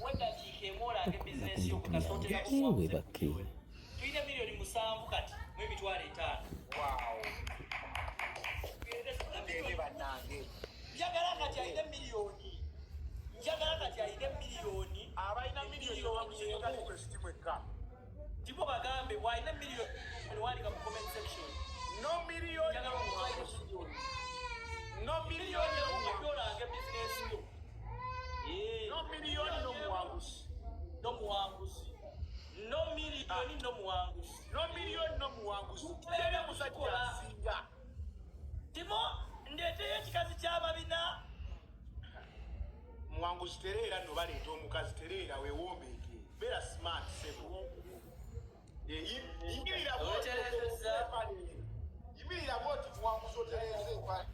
Wedakiika emu olange bizinesi yo kukasoote. Webake. Tulina 7 miliyoni kati mu 500,000. Wow, tugende bannange. Njagala kati alina miliyoni, njagala kati alina miliyoni. Abalina miliyoni Miliyoni emu. emu. Eka. Timo bagambe walina miliyoni wandika mu comment section. No miliyoni. Njagala omutwalire miliyoni. No Miliyoni miliyoni. emu gyolanga bizinesi yo. No miliyoni no muwanguzi. No muwanguzi. No miliyoni no muwanguzi. No miliyoni no muwanguzi. Teri musajja asinga. Timo ndeeteyo ekikazi ky'ababina. Muwanguzi tereera nno baleeta omukazi tereera weewombeeke. Beera smart sebo. Yimirira bw'oti yimirira bw'oti muwanguzi otereeze empale.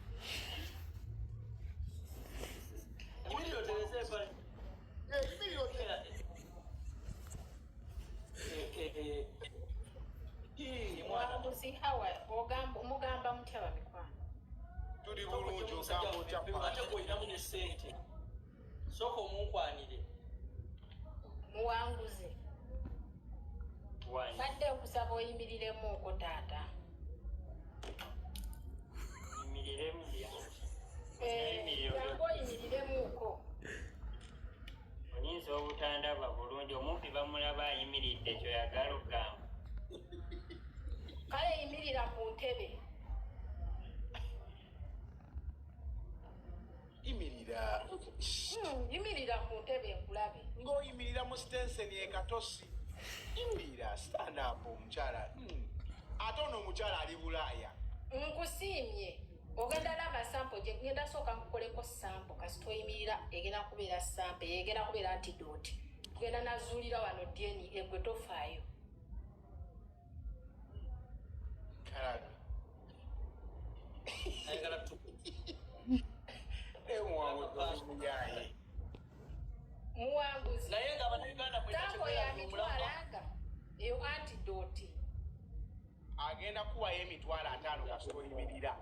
Yimirira otereeze empale. Yimirira otereeze. Muwanguzi hawa mugamba mutya bamikwano? Tuli bulungi ogamba otya? Ate gw'olinamu ne ssente. Sooka omunkwanire. Muwanguzi. Badde nkusaba oyimiriremuuko taata. Nyimiriremu Jangu oyimiriremuuko. Oyinza obutandaba bulungi omumpi bamulaba ayimiridde kyoyagala okugamba. Kale yimirira ku ntebe. Yimirira. Yimirira ku ntebe nkulabe. Ng'oyimirira mu sitenseni e Katosi. Yimirira stand up omukyala. Ate ono omukyala ali Bulaaya. Nkusiimye. Ogenda laba sample gye ngenda sooka nkukoleko sample kasita oyimirira egenda kubeera sample egenda kubeera antidote. Tugenda nazuulira wano DNA gwe tofaayo. Kalabi. Ayagala tu. Muwanguzi. Muwanguzi. Naye nga Bannayuganda sample ya mitwalo aga eyo antidote. Agenda kuwayo emitwalo 50 kasita oyimirira.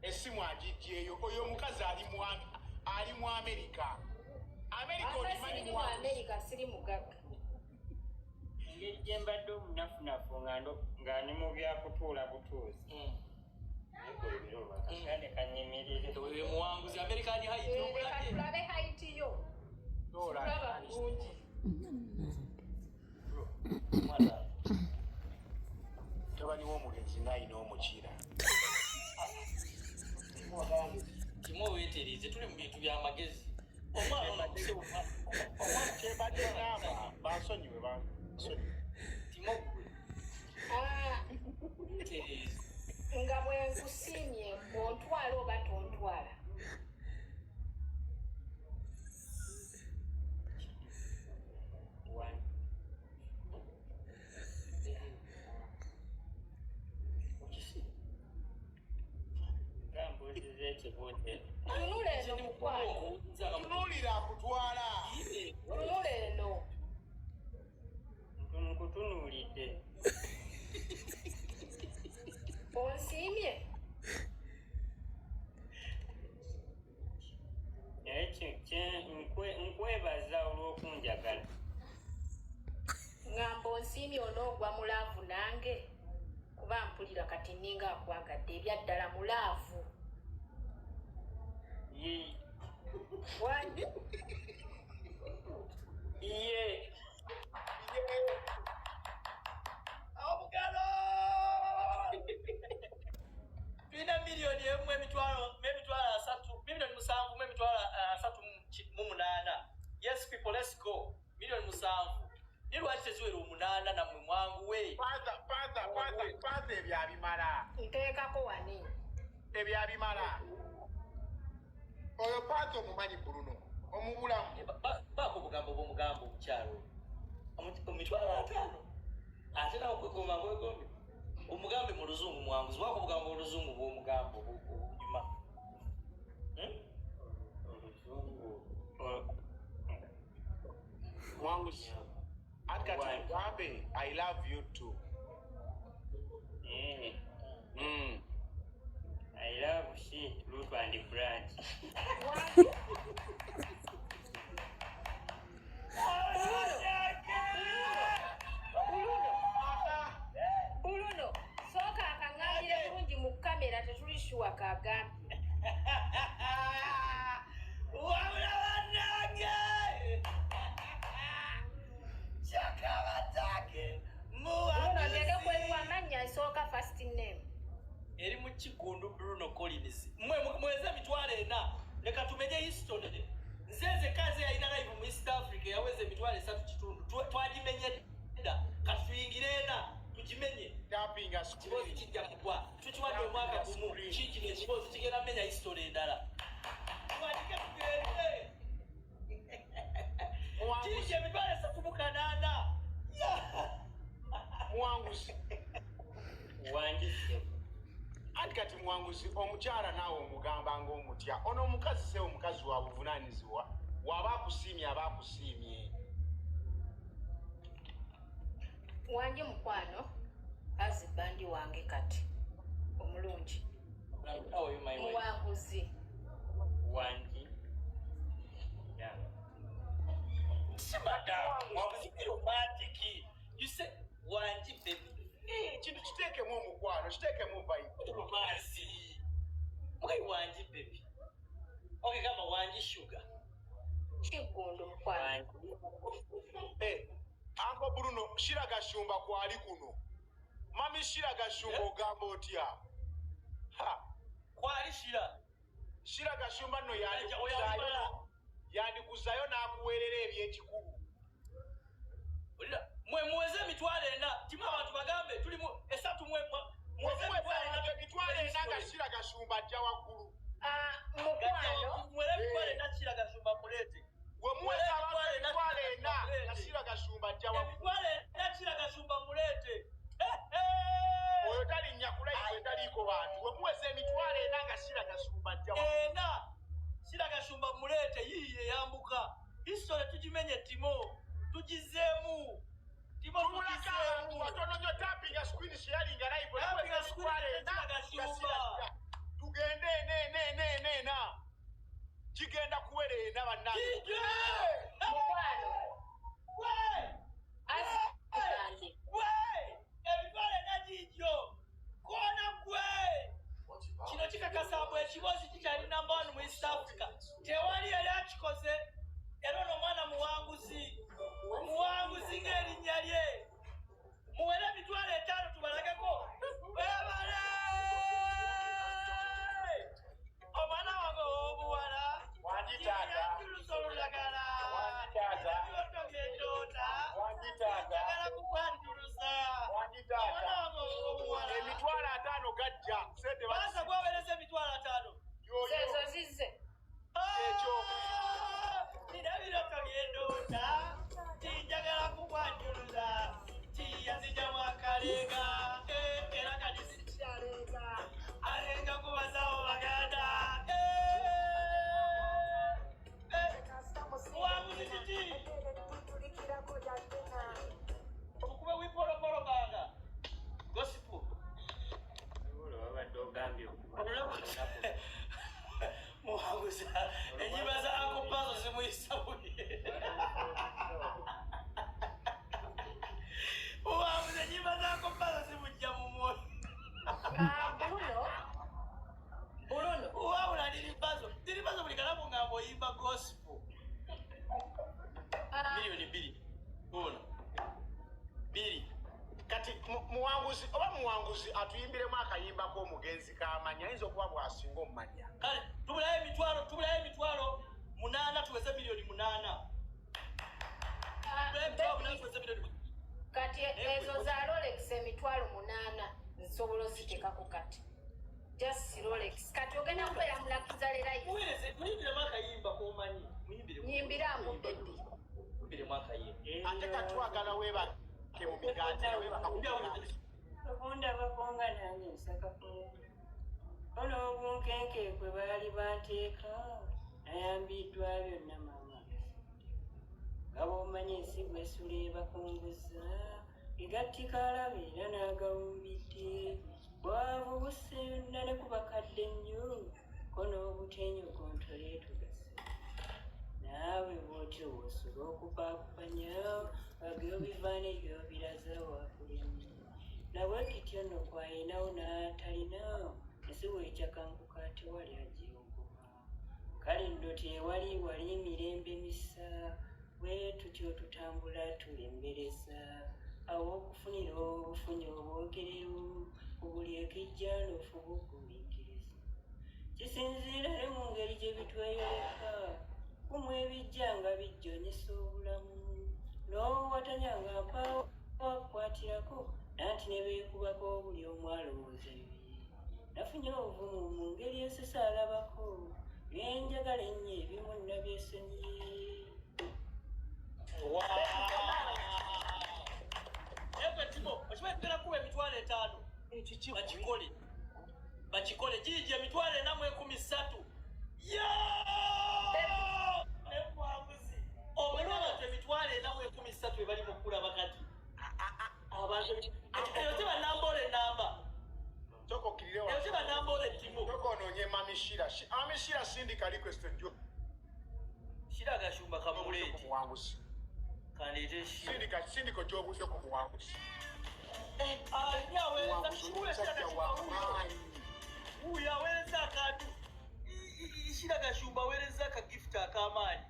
Essimu agiggyeyo oyo omukazi ali mu Amerika. Amerika ogimanyi mu Amerika siri mugagga. Engeri gye mbadde omunafunafu nga ndi mu byakutuula butuuzi. Kale kanyimirire. Muwanguzi American height. Leka tulabe height yo. Tulaba bulungi. Mutabani w'omugenzi ng'alina omukira. Timo weetereeze tuli mu bintu by'amagezi. Omwana ono kyembadde ngamba bansonyiwe bansonyiwe. Timo gwe. Weetereeze. Nga bwe nkusiimye ontwala oba tontwala? Tunula eno mukwano. Tunuulira akutwala. Tunula eno. Nkutunuulidde. Onsiimye? Naye nkwebaza olw'okunjagala. Ngamba onsiimye onoogwa mu laavu nange kuba mpulira kati nninga akwagadde ebyaddala mu laavu. Ye. Obugalo! Tulina miliyoni emu emitwalo 30, miliyoni 7 mu emitwalo 38. Yes people, let's go. Miliyoni 7. Ni lwaki teziwera 8 nammwe mwanguwe? Paza ebyabimala. Nteekako wani? Ebyabimala. Oyo Paza omumanyi Bruno, omubulamu. Baako obugambo bw'omugambo omukyalo. Emitwalo 50. Ate nawe kwegomba kwegombe. Omugambe mu luzungu muwanguzi, wako obugambo oluzungu bw'omugambo obunyuma. Oluzungu. Muwanguzi. Ati kati mugambe I love you too. I love she, root and branch. Bruno, sooka akaŋŋambire bulungi mu kamera tetuli shuwa kagambye. Wabula bannange! Kyakabataka! Leka tumenye history. Nze nzekka nze yalina live mu East Africa yaweza 3.5 million. Twagimenye dda, kati tuyingire ena tugimenye. Tappinga Kiboozi screen. kijja kugwa, tukiwadde omwaka gumu. Kikino ekiboozi kigenda menya history endala. Tuwandike tugende. Muwanguzi. Kiki 308 000. Muwanguzi. Wangi ssebo. Anti kati muwanguzi, omukyala naawe omugamba ng'omutya ono omukazi se omukazi wa buvunaanyizibwa, waba akusiimye aba akusiimye. Wange mukwano, husband wange kati omulungi. How are you, my wife? Muwanguzi. Wangi. Yeah. Si madam, muwanguzi be romantic. You say wangi baby. Eh, kintu kiteekemu omukwano, kiteekemu vibe. Romance. Mukai wangi baby. Okay, kama wangi sugar. Kiggundu mukwano. Wangi. Eh, Uncle Bruno, Shira Gashumba kwali kuno. Mami Shira Gashumba, ogamba otya? Ha, Kwali Shira. Shira Gashumba nno Oyo yandikuzayo alibala. yandikuzayo n'akuweerera ebyekikulu. Olira, mwe muweze 40,000. Timu abantu bagambe tuli mu esatu mwe muweze 40,000. 40,000 nga Shira Gashumba ajja waggulu. Ah, mukwano. Muweze 40,000 Shira Gashumba mulete. We muweza abantu 40,000 nga Shira Gashumba ajja waggulu. 40,000 Shira Gashumba mulete. Oyo talinnya ku live etaliiko bantu. We muweza 40,000 nga Shira Gashumba ajja waggulu. Ena Shira Gashumba mulete, yiye yambuka. History tugimenye, timo tugizeemu, timo. Tubulako abantu Tugizeemu. batono nnyo. Tappinga screen, sharinga live. Tappinga screen, 40,000 Shira nga Gashumba. Shira. Tugende ena ena ena ena ena, kigenda kuwera ena bannange. Kijje! Mukwano. We! Husband. We! 40,000 gigyo koona gwe. Kino kikakasa bwe ekiboozi kikyali number one mu East Africa, tewali yali akikoze. Era ono omwana muwanguzi, muwanguzi ng'erinnya lye. Muwere 50,000 tubalageko. Webale omwana wange ow'obuwala. Wangi taata. Yanjuluza olulagala. Wangi taata. Ebyoto byendoota. Wangi taata. Njagala kukwanjuluza. Wangi Omwana taata. wange ow'obuwala. 50,000 gajja sente. Baasa gwawereza 50,000. Yoyo. Zezo zizze. Ekyo. Nina ebirooto byendoota, tinjagala kukwanjuluza, tiyanzijamu akalenga. Eh, era kati sikyalenga alenga ku basawo baganda. Eh, eh, muwanguzi kiki tukube wipolopolo ganga gospel. Olwo wabadde ogambye okuba Muwanguzi enyimba za Uncle Pazo zimuyisa bubi. Muwanguzi enyimba za Uncle Pazo zimujja mu mwoyo. Ah, Bruno. Bruno. Wabula Diripazo, Diripazo buli kalamu ngamba oyimba gospel. Ah, 2 million ono 2. Kati muwanguzi oba muwanguzi atuyimbiremu akayimba k'omugenzi k'amanya, ayinza okuba bw'asinga omumanya. Kale tubulayo 80,000 tuweze 8 million. Ah, Tubulayo 80,000 baby, tuweze miliyoni. Kati ezo za Rolex 80,000 nsobola oziteekako kati. Just Rolex. Kati ogenda kubeera mu luxury life. Muweereze, muyimbiremu akayimba k'omanyi, muyimbiremu. Nyimbiramu baby. Muyimbiremu akayimba. Ate katwagala weebake mu migaati, weebaka ku migaati. Okundabako nga nange nsaka kungulu olw'obunkenke kwe baali banteeka, nayambiddwa byonna maama nga bw'omanyi ensi bwesula ebakunguza egattika alaba era n'agawumbidde bwavu busse yonna ne ku bakadde nnyo ko n'obutenyo kontole tugase naawe bw'otyo bw'osobola okupaakupanya aby'obivaana ebyobiraza wakulemu nabwe kityo nno kwayinawo n'atalina ensi bwekyakankuka tewali agyewogoma. Kale nno tewali wali mirembe misa bwe tutyo tutambula tulembereza awo okufunira obufunyi obwogerero ku buli ekijja n'ofuba okugumiikiriza. Kisinziira ne mu ngeri gye bitweyoleka. Kumwe ebijja nga bijjonyesa obulamu. N'owatanya nga mpaawo akukwatirako nanti ne beekubako buli omu alowooza bibye. Nafunye obuvumu mu ngeri esesa alabako. Bye njagala ennyo ebimu nabyesonyiye. Naye Timo, okimanyi tugenda kuba 50,000. Bakikole, bakikole giigi 430,000. Nemwanguzi omanyi abantu 430,000 bebali mu kulaba kati. Abantu eyo teba namba enamba. Sooka okkirire. Eyo teba namba ettimu. Sooka onoonye Mami Shira. Mami Shira, sindika request ojjo. Shira Gashumba kamuleeti. Muwanguzi. Kandeete Shira. Sindika, sindika ojjo obuuze ku muwanguzi. Ani aweereza? Muwanguzi oli musajja wa maanyi. Wuuyo aweereza akantu. Shira Gashumba aweereza akagifuti ak'amaanyi.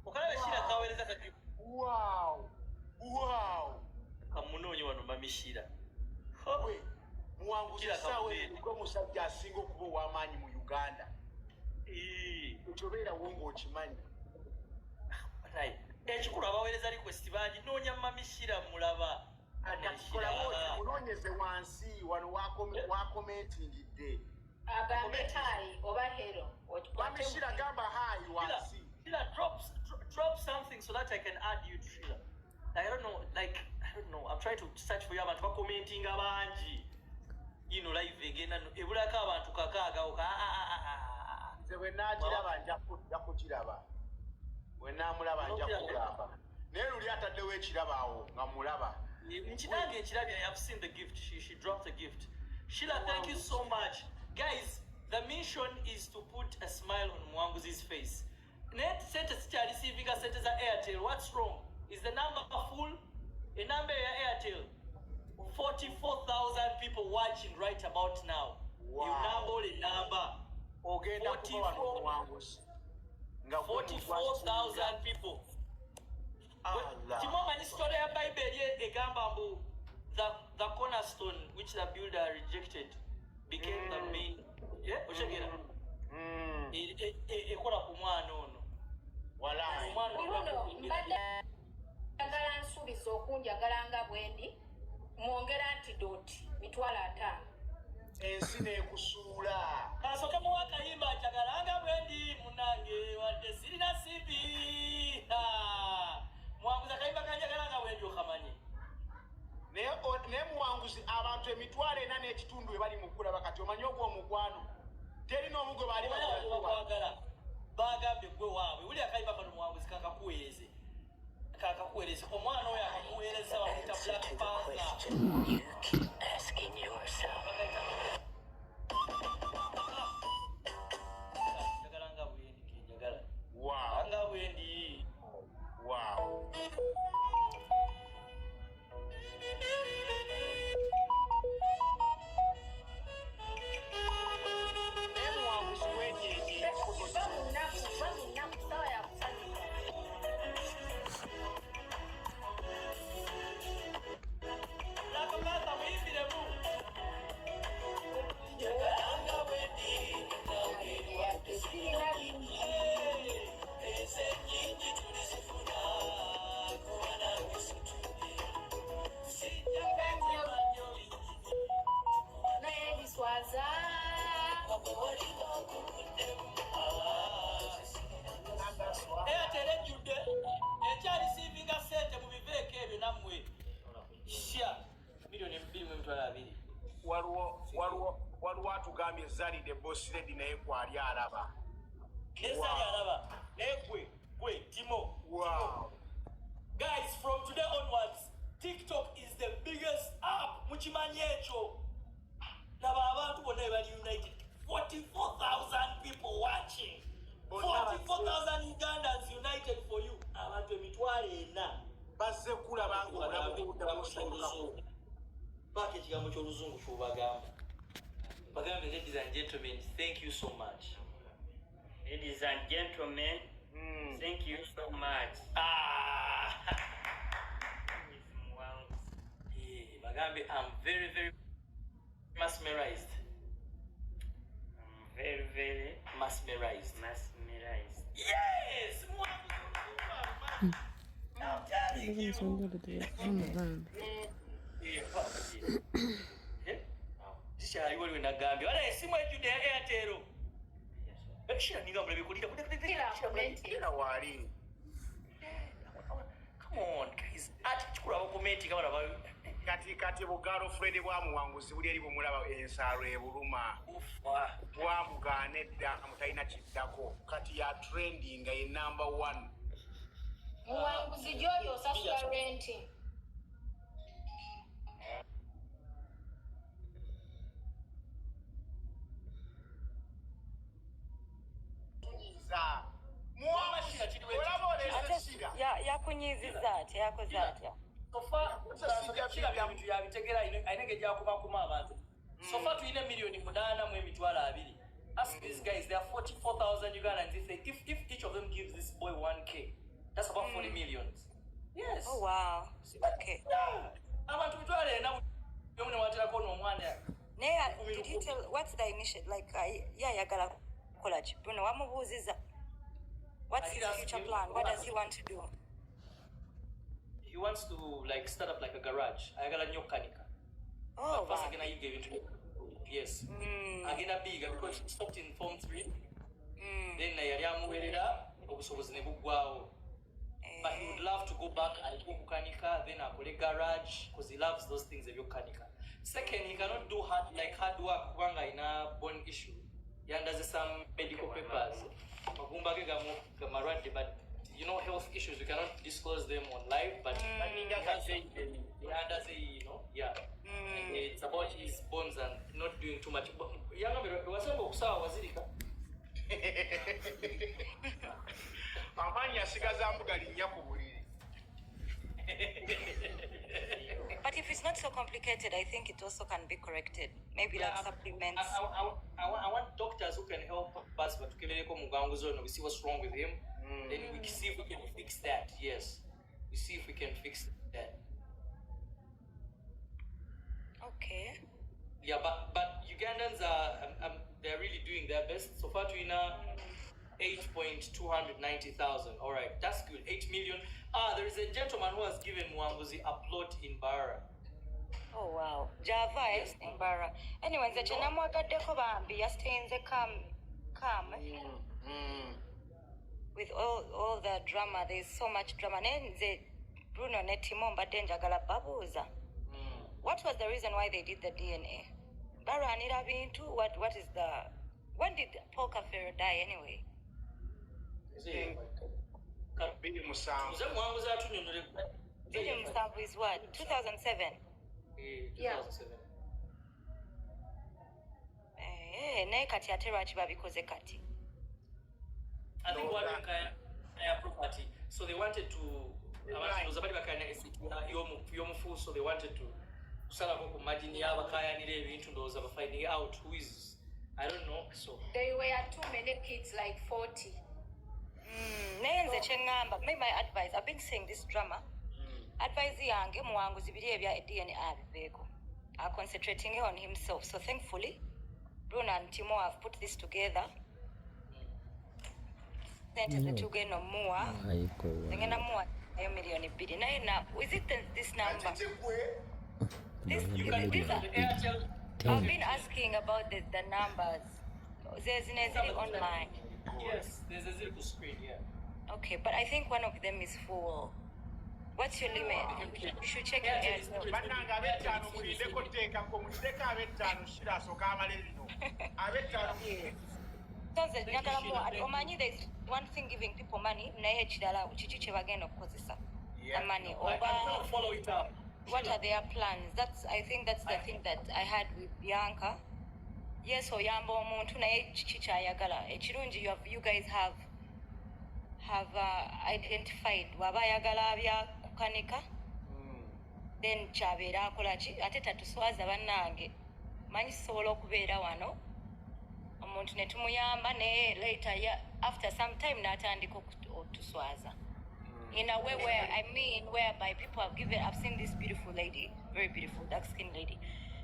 Okalabe Shira kaweereza akagifuti. Wow. Kamunoonye wano Mami Shira. We, muwanguzi, Shira essaawa kamuleete. eno gwe musajja asinga okuba ow'amaanyi mu Uganda. Ekyo beerawo ng'okimanyi. Naye ekikulu abaweereza request bangi. Noonya Mami Shira, mulaba. Kolawo munoonyeze wansi wano wakomentingidde. Agambe hi oba hello. Mami Shira, gamba hi wansi. Shira, drop something so that I can add you to Shira. I don't know, like, I don't know. I'm trying to search for you. Abantu bakomentinga bangi. Live egenda ebulako abantu 6 oka. Ah, ah, ah, ah, ah. Nze bwe naagiraba nja kugiraba. Bwe naamulaba nja kugamba, naye luli ataddewo ekirabo awo nga mulaba. Nkinange ekirabye. I have seen the gift. She dropped the gift. Sheila, thank you so much. Guys, the mission is to put a smile on Mwanguzi's face. Naye sente sikyarisiivinga sente za Airtel. What's wrong? Is the number full? Enamba ya Airtel, 44,000 people watching right about now. Wow. Enamba ole namba. Ogenda kuba wano omuwanguzi nga gwe muntu. 44,000 people. Allah. Timomanyi story ya Bible egamba mbu the cornerstone which the builder rejected became the main, yeah? Otegera? Ekola ku mwana ono. Walaayi. Omwana ono. Bruno, mbadde njagala nsuubiza okunjagala nga bwendi, mwongera antidote 50,000. Ensi n'ekusuula. Kasooke muwa akayimba njagala nga bwendi munange wadde sirina sibi. Mwanguzi, akayimba kanjagala nga bwendi okamanyi? Naye muwanguzi, abantu 4,500 we bali mu kulaba kati. Omanyi ogw'omukwano teri n'omu gwe baali Bakwagala, bakwagala. bagambye gwe waabwe. Wuli akayimba kano Muwanguzi kakakuweereze, kakakuweereze. Omwana oyo akakuweereza bamuyita Black Panther. You keep asking yourself. Njagala nga bwendi, kenjagala Wow. nga bwendi. Wow. Naye muwanguzi, weejeeje. Va mu nnaku, va mu nnaku, sawa ya kusanyuka. Black Panther, muyimbiremu. Njagala nga bwendi. Yadde sirina bingi. Ensi ennyingi tulizifuna kuba nange situdde sijja kwetima nnyo bingi. Naye biswaza. Airtel ejjudde, ekyalisiivinga ssente mu biveeko ebyo nammwe sha 2,020,000. Waliwo atugambye Zalide Boss Lady naye kwali alaba. Nesali alaba naye gwe gwe Timo. Wow. Guys, from today onwards, TikTok is the biggest app. Mukimanyi ekyo? Laba abantu bonna bali united, 44,000 people watching, 44,000 Ugandans united for you. Abantu 400,000 bazze kulaba nga obulamu buddamu. Baako ekigambo ky'oluzungu kyobagamba. Bagambe, "Ladies and gentlemen, thank you so much." Ladies and gentlemen, thank you so much. Ah! With Muwanguzi. Eh, bagambe, "I'm very very mesmerized." I'm Very, very Mesmerized. Mesmerized. Yes! I'm telling you. Kikyali waliwo nagambye wala esimu ejjudde ya Airtel. Shira ninga mulabe kulira. Kira waali. Come on guys. Ati kikulu abakomenti nga balaba. Kati kati bugirlfriend bwa Muwanguzi buli eri bumulaba ensaalo ebuluma. Bwamugaana edda mutalina kiddako. Kati ya trending ye number 1. Muwanguzi gy'oli osasula renti. Yakunyiizizza atya, yakoze atya? Sofa bya bintu yabitegera alina engeri gy'akumakuma abantu. Sofa tulina 8,020,000. Ask these guys, there are 44,000 Ugandans. If each of them gives this boy 1K, that's about 40 millions. Yes. Oh wow. Okay. Abantu mitwalo ena buli omu ne waterako n'omwana. Naye did you tell what's the initiative like yayagala kukola ki? Bruno wamubuuziza. What's his future plan? What does he want to do? He wants to like start up like a garage. Ayagala nnyo okukanika. Oh, First wow. agenda yiga ebintu. Yes. Agenda biyiga because he stopped in form 3. Then yali amuweerera obusobozi ne buggwawo. But he would love to go back and okukanika, then akole garage because he loves those things ebyokukanika. Second, he cannot do hard work kubanga alina bone issue. Yandaze some medical papers. Magumba ge gamalwadde, but you know, health issues, we cannot disclose them on live, but yandaze, you know, yeah. It's about his bones and not doing too much. Yangambye wasemba okusaawa wazirika. Amaanyi asigaza mbuga linnya ku buliri. But if it's not so complicated, I think it also can be corrected. Maybe like supplements. I want doctors who can help us, but tukebereko muganguzi ono, we see what's wrong with him. Then we see if we can fix that. Yes. We see if we can fix that. Okay. Yeah, but Ugandans are they're really doing their best. So far, Twina, 8,290,000. All right, that's good. 8 million. There is a gentleman who has given Muwanguzi a plot in Mbarara. Oh wow, Java yes. In Mbarara. Anyway, nze kye namwagaddeko bambi yasitayinze calm. With all the drama, there's so much drama. Naye nze Bruno ne Timo mbadde njagala babuuza. What was the reason why they did the DNA? Balwanira bintu, what is the... When did Paul Kafeero die anyway? 2007. Muwanguzi atunnyonnyole. 2007 is what? 2007? 2007. Naye kati ate lwaki babikoze kati? I think waliwo enkaayana ya property. So they wanted to... Abantu bali bakaayana y'omufu, so they wanted to kusalako ku margin y'abakaayanira ebintu, ndowooza ba finding out who is, I don't know. So they were too many kids, like 40. Naye nze kye ŋŋamba, my advice, I've been seeing this drama. Advice yange Muwanguzi biri ebya DNA abiveeko. Are concentrating on himself. So thankfully, Bruno and Timo have put this together. Sente zetugenda omuwa, ngenda muwa nayo 2 million. Naye na, is it this number? This, these are, I've been asking about the numbers. There's ziri online. Yes, there's a zero screen, yeah. Okay, but I think one of them is full. What's your limit? You should check your Airtel. Bannange ab'ettaano mulindeko teekako, mulindeko ab'ettaano Shira asooka amale bino. Ab'ettaano. So nze njagala muwa, omanyi there is one thing giving people money, naye ekirala kiki kye bagenda okukozesa the money oba follow it up. What are their plans? That's, I think that's the thing that I had with Bianca. Yes, oyamba omuntu naye kiki kyayagala. Ekirungi you guys have identified bw'aba ayagala bya kukanika, then kyabeera akola ki ate tatuswaza bannange. Manyi sisobola okubeera wano omuntu ne tumuyamba naye later after some time n'atandika otuswaza in a way where, I mean, whereby people have given. I've seen this beautiful lady, very beautiful dark skinned lady.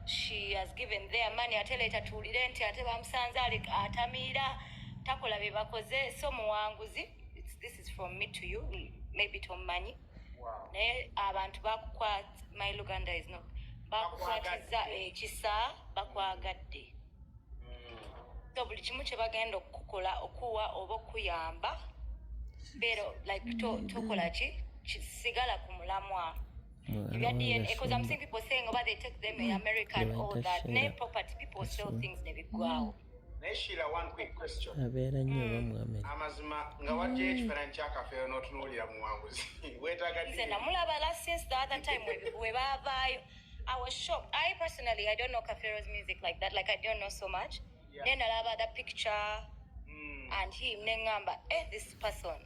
She has given their money, ate later tuwulire nti ate bamusanze ali atamiira, takola bye bakoze. So Muwanguzi, this is from me to you, maybe tomumanyi, naye abantu bakukwat, my Luganda is not, bakukwatiza ekisa, bakwagadde. So buli kimu kye bagenda okukola, okuwa oba okuyamba, beera like tokola ki, sigala ku mulamwa. Ebya DNA, because I'm seeing people saying oba they take them in America and all that, naye property, people sell things ne biggwawo. Naye Sheila, one quick question. Abeera nnyo oba mu Amerika. Amazima, nga wajjayo ekifaananyi kya Kafeero n'otunuulira Muwanguzi, weetaaga Nze namulaba last, since the other time we baavaayo, I was shocked. I personally, I don't know Kafeero's music like that, like I don't know so much. Then nalaba the picture and him, neŋŋamba, eh, this person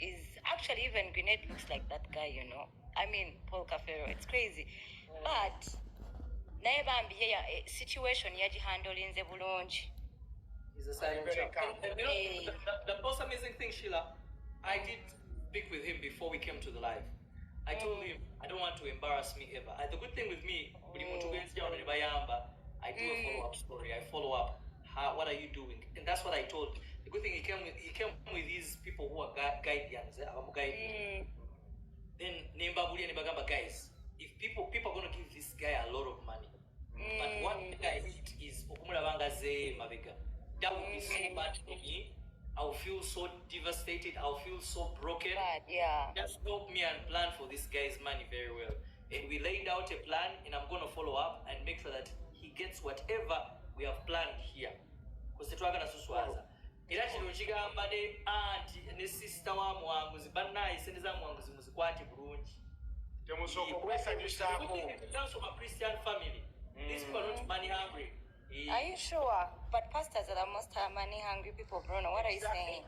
is actually, even Grenade looks like that guy. I mean, Paul Kafeero, it's crazy. But naye bambi ye situation yagihandlinze bulungi. He's a silent Very child. calm. And the most amazing thing, Sheila, I did speak with him before we came to the live. I told him I don't want to embarrass me ever. The good thing with me, buli muntu gwe nzija wano ne bayamba, I do a follow-up story. I follow up. How, what are you doing? And that's what I told. The good thing, he came with these people who are guardians, abamu guide. Then nembabulya ne bagamba, guys, if people are going to give this guy a lot of money, but one thing I hate is okumulaba nga azeeyo emabega. That would be so bad for me. I will feel so devastated. I'll feel so broken. Bad, yeah. Just help me and plan for this guy's money very well. And we laid out a plan, and I'm going to follow up and make sure that he gets whatever we have planned here. Because tetwagala suswaza. Era kino nkigamba ne anti ne sister wa Muwanguzi, bannaye, sente za Muwanguzi muzikwate bulungi. Temusooka okwesanyusaako. It comes from a Christian family. These people are not money hungry. Are you sure? But pastors are the most money hungry people, Bruno. What are you saying?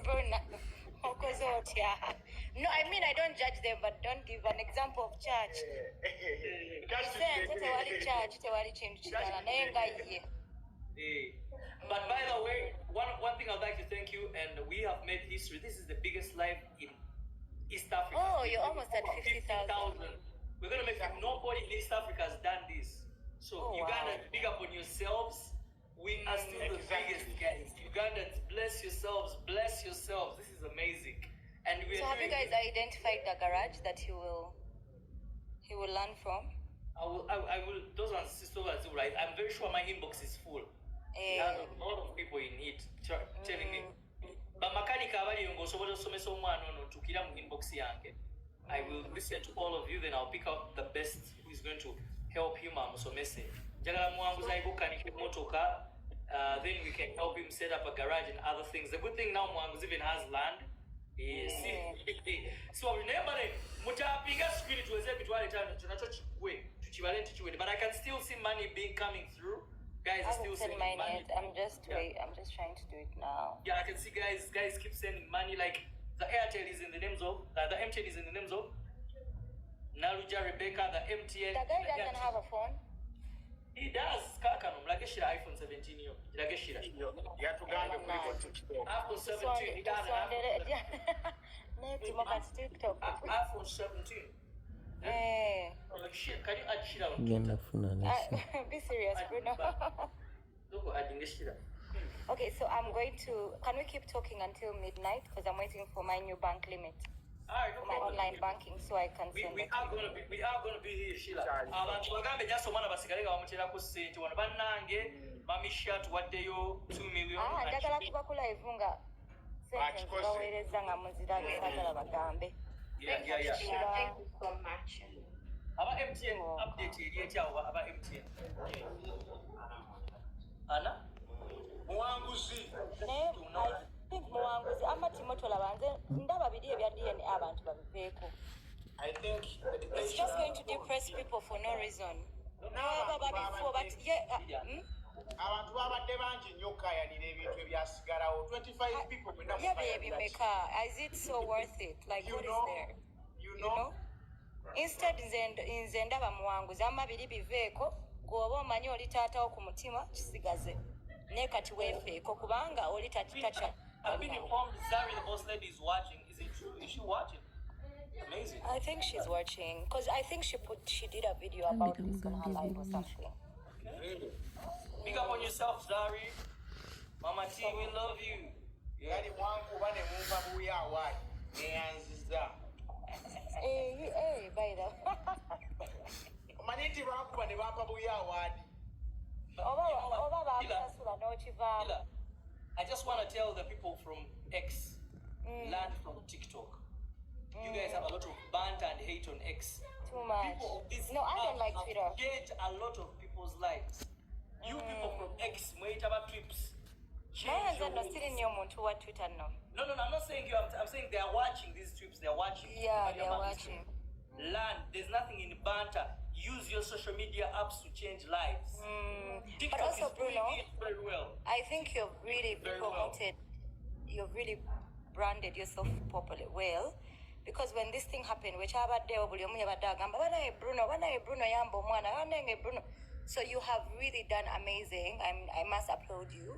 Bruno. Okoze otya? No, I mean, I don't judge them, but don't give an example of church. Sente tewali church, tewali kintu kirala, naye nga ye. But by the way, one thing I'd like to thank you, and we have made history. This is the biggest live in East Africa. Oh, you're almost at 50,000. We're gonna make, nobody in East Africa has done this. So Oh, wow. Uganda, big up on yourselves. We are still the biggest guys. Ugandans, bless yourselves, bless yourselves. This is amazing. And we So are have you doing guys identified the garage that he will learn from? I will, those ones, Sister right? I'm very sure my inbox is full. Eh. There are a lot of people in it telling me. Bamakanika abali ng'osobola osomesa omwana ono, ntuukira mu inbox yange. I will listen to all of you, then I'll pick out the best who is going to help him amusomese. Njagala Muwanguzi ayige okukanika emmotoka, then we can help him set up a garage and other things. The good thing now, Muwanguzi even has land. So naye mbale mutapinga screen tuweze 5,000 kyo nakyo kiggwe, tukibale nti kiwedde, but I can still see money being coming through. Guys I are haven't still sent sending mine money. yet. I'm just wait. I'm just trying to do it now. Yeah, I can see guys keep sending money. Like the Airtel is in the names of the MTN is in the names of Naluja Rebecca, the MTN. The guy the doesn't Airtel. Have a phone. He does. Kaakano mulage Shira iPhone 17 yo. Girage Shira. Yatugambye kuliko TikTok. iPhone 17. He does an iPhone, Netimo kati TikTok. iPhone 17. Eh. Like Shira, can you add Shira on Genda Twitter? funa nesi. Be serious, Bruno. Look, adding Shira. Okay, so I'm going to. Can we keep talking until midnight? Because I'm waiting for my new bank limit, All right, no for my problem. online banking, so I can We, send we it. are gonna be we are gonna be here, Sheila. Abantu bagambe just omwana basigale nga bamuterako ssente wano, bannange. Mamisha tuwaddeyo 2 million. Ah, and njagala kuba ku live nga sente Akikoze. nzibaweereza nga muzirabye, saagala bagambe. Yeah. Sheila, thank you so much. Aba MTN, update eri etya awo aba MTN? Ana? Muwanguzi. Naye I think Muwanguzi amatimo tolaba, nze ndaba biri ebya DNA, abantu babiveeko. I think It's just going to depress people for no reason. Baba babifo, but yeah, Abantu babadde bangi nnyo okukaayanira ebintu ebyasigalawo, 25 people mwenna Yeah, mukaayanira baby ki? meka, is it so worth it? Like, You what is know, there? you You know, know? Instead nze ndaba Muwanguzi ama biri biveeko, gweoba omanyi oli taatawo ku mutima, kisigaze, naye kati weefeeko kubanga oli I've been informed Zari, the boss lady, is watching. Is it true? Is she watching? Amazing. I think she's watching because I think she did a video about Alabika this on her mugambye live or ebirungi. something. Really? Big up on yourself, Zari. Mama T, we love you. Yeah. Yali mwankuba ne mumpa buya award neyanziza. Hey, hey, by the Omanyi nti bankuba ne bampa buya award. oba You know what? oba Sheila, bakusasula n'okivaamu. Sheila, I just want to tell the people from X, learn from TikTok. You guys have a lot of banter and hate on X. Too much. People of this No, I don't app like have Twitter. changed a lot of people's lives. You people from X, mweyitaba trips. Naye Change nze your nno ways. siri nnyo omuntu wa Twitter nno. No, I'm not saying you. I'm saying they are watching these trips. They are watching. Yeah, But they're about these watching. trips. Learn. There's nothing in banter. Use your social media apps to change lives. But TikTok also, is doing Bruno, it very well. I think you've really Very well. promoted, you've really branded yourself properly well. Because when this thing happened, which abaddewo buli omu yabadde agamba banaye Bruno, banaye Bruno yamba omwana, banaye Bruno. So you have really done amazing. I must applaud you.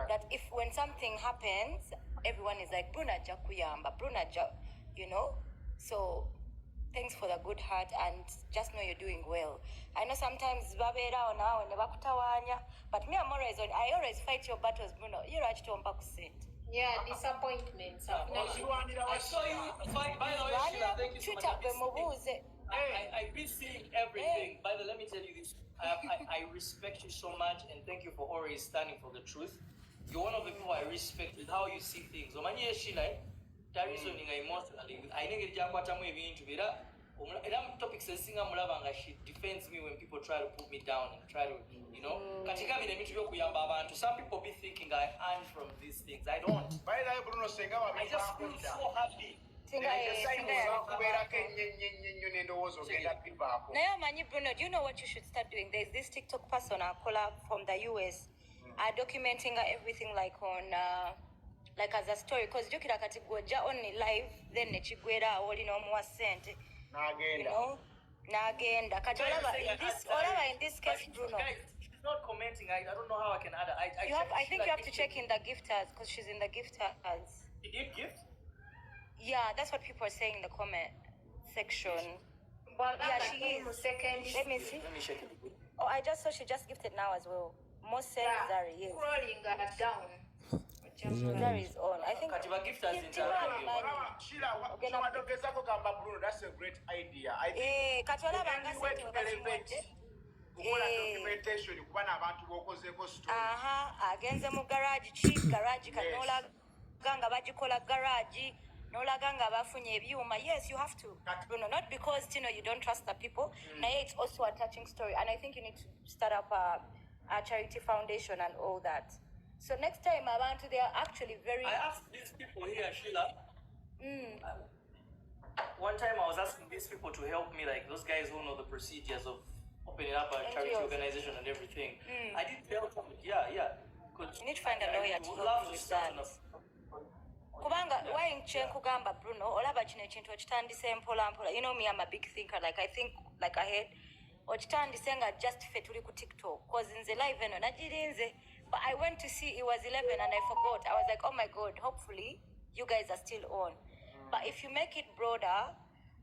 That if when something happens, everyone is like Bruno ajja kuyamba, Bruno ajja, you know. So thanks for the good heart and just know you're doing well. I know sometimes babeera awo naawe ne bakutawaanya, but me I'm always on, I always fight your battles, Bruno. Ye lwaki tompa ku ssente? Yeah, disappointments. I saw you. By the way, Sheila, Lwanira thank ku you so much. Twitter I've gwe been seeing, mubuuze. I've been seeing everything. By the way, let me tell you this. I respect you so much, and thank you for always standing for the truth. You're one of the people I respect with how you see things. Omanyi ye Sheila, eh? Tareasoninga emotionally. Ayina engeri gy'akwatamu ebintu era era mu topics ezisinga mulaba nga she defends me when people try to put me down and try to. Kati nga bino ebintu by'okuyamba abantu. Some people be thinking I earn from these things. I don't. Bayirayo Bruno senga I just feel wabivaako so happy. Singa singa kubeerako ennyo ennyo ennyo ennyo n'endowooza ogenda bivaako. Naye omanyi Bruno, do you know what you should start doing? There's this TikTok person akola from the US, documenting everything like on like as a story. Because jjukira kati gw'ojja only live then ne kiggwera awo oli n'omuwa ssente. You N'agenda. know, n'agenda. Kati olaba in this, olaba in this case Bruno. Guys, she's not commenting. I don't know how I can add her. I You have, checked I think Sheila you have to gifted. check in the gifters because she's in the gifters. She did gift? Yeah, that's what people are saying in the comment section. Yeah, she is. Second. Let me see. Let me check it. Oh, I just saw she just gifted now as well. Mose Yeah, Zari, yes. scrolling down. Zari is on. I think. Kati ba gifters Tiwa interact. Amani. Sheila, kyobadde ogezaako gamba Bruno, that's a great idea. I think Eh, kati olaba nga the only way ssente to we bazimuwadde. elevate kukola Eh. documentation kuba n'abantu b'okozeeko story. Aha, agenze mu garage ki garage kati Yes. n'olaga nga bagikola garage n'olaga nga bafunye ebyuma. Yes, you have to, Bruno, not because you know you don't trust the people, naye it's also a touching story and I think you need to start up a charity foundation and all that. So next time abantu, they are actually very I asked these people here, Sheila. One time I was asking these people to help me, like those guys who know the procedures of opening up a charity NGOs. organization and everything. I did tell them, yeah. 'Cause You need to find a I lawyer to would help love you to with start on that. a Kubanga why kyenkugamba Bruno, olaba kino ekintu okitandise mpola mpola. You know me, I'm a big thinker, like I think like ahead. Okitandise nga just ffe tuli ku TikTok, cause nze live eno nagirinze, but I went to see it was 11 and I forgot. I was like, oh my God, hopefully you guys are still on. But if you make it broader,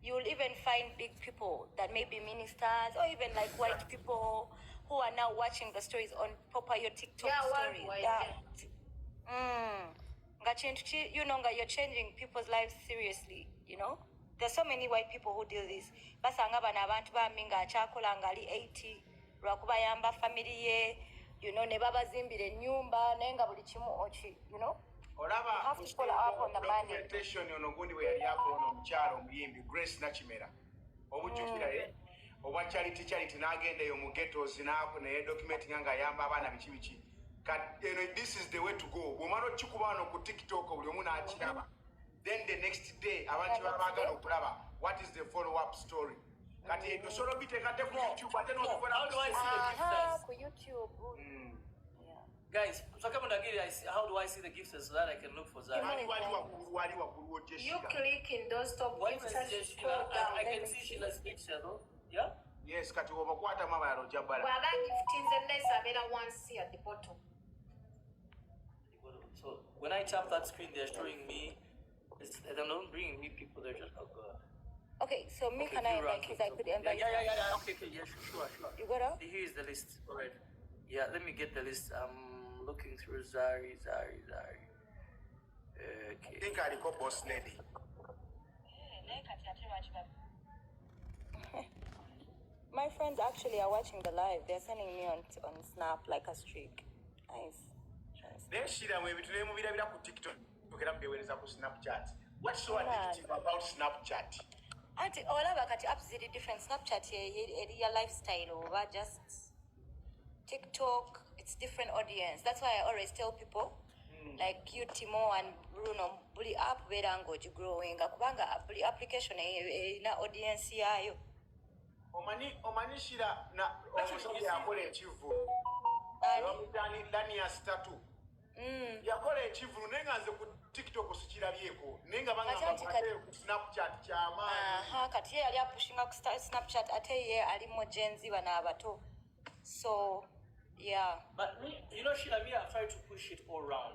you'll even find big people that may be ministers or even like white people who are now watching the stories on proper your TikTok Yeah, stories. worldwide, Yeah. Nga kintu ki, you know, nga you're changing people's lives seriously, you know? There's so many white people who do this. Basanga bano abantu bambi ng'akyakola ng'ali 80 lwakuba yamba family ye, you know, ne babazimbira ennyumba naye nga buli kimu oki, you know? Olaba You have to follow up on the money. Documentation ono gundi bwe yali akoona omukyalo omuyimbi Grace Nakimera, obujjukira ye obwa charity n'agenda eyo mu ghettos n'ako naye documentinga ng'ayamba abaana biki biki. Kati eno, this is the way to go. Bw'omala okikuba wano ku TikTok buli omu n'akiraba, then the next day abantu baba baagala okulaba what is the follow up story. Kati osobola obiteekate ku YouTube ate n'obikola. How do I see the Aha, gifters? ku YouTube. Guys, Sakamu I see, how do I see the gifters so that I can look for Zari? Wali wali waggulu, wali waggulu ojja. You click in those top What is gifters, Sheila? scroll down. I can see Sheila's picture though. Yeah? Yes, kati obakwatamu abalala ojja bala. Bw'aba giftinze less abeera wansi at the bottom. So when I tap that screen, they're showing me. They're not bringing me people. They're just, oh God. Okay, so me Okay, can I view invite ranking. because I could Yeah, invite yeah, yeah, her. yeah, yeah. Okay, okay, yeah, sure, sure. You got her? Here is the list. All right. Yeah, let me get the list. I'm looking through Zari, Zari, Zari. I Okay. think aliko boss lady. My friends actually are watching the live. They're sending me on Snap like a streak. Nice. Nice. Naye Sheila mwe ebintu ne mubirabira ku TikTok era mubiweereza ku Snapchat. What's so Yeah. addictive about Snapchat? Anti olaba kati apps ziri different. Snapchat eri ya lifestyle oba just TikTok, it's different audience. That's why I always tell people like you Timo and Bruno buli app beera ng'ogigrowinga kubanga buli application erina audience yaayo. Omanyi Sheila na omusajja yakola ekivvulu. Ani? Bamuyita Lanias Tattoo. Yakola ekivvulu naye nga nze ku TikTok sikirabyeko naye nga Ate bagamba anti kati- ate ku Snapchat kyamaanyi. Aha, kati ye yali apushinga ku Snapchat ate ye ali mu Gen Z bano abato. So, yeah. But me, you know, Sheila, me, I've tried to push it all round.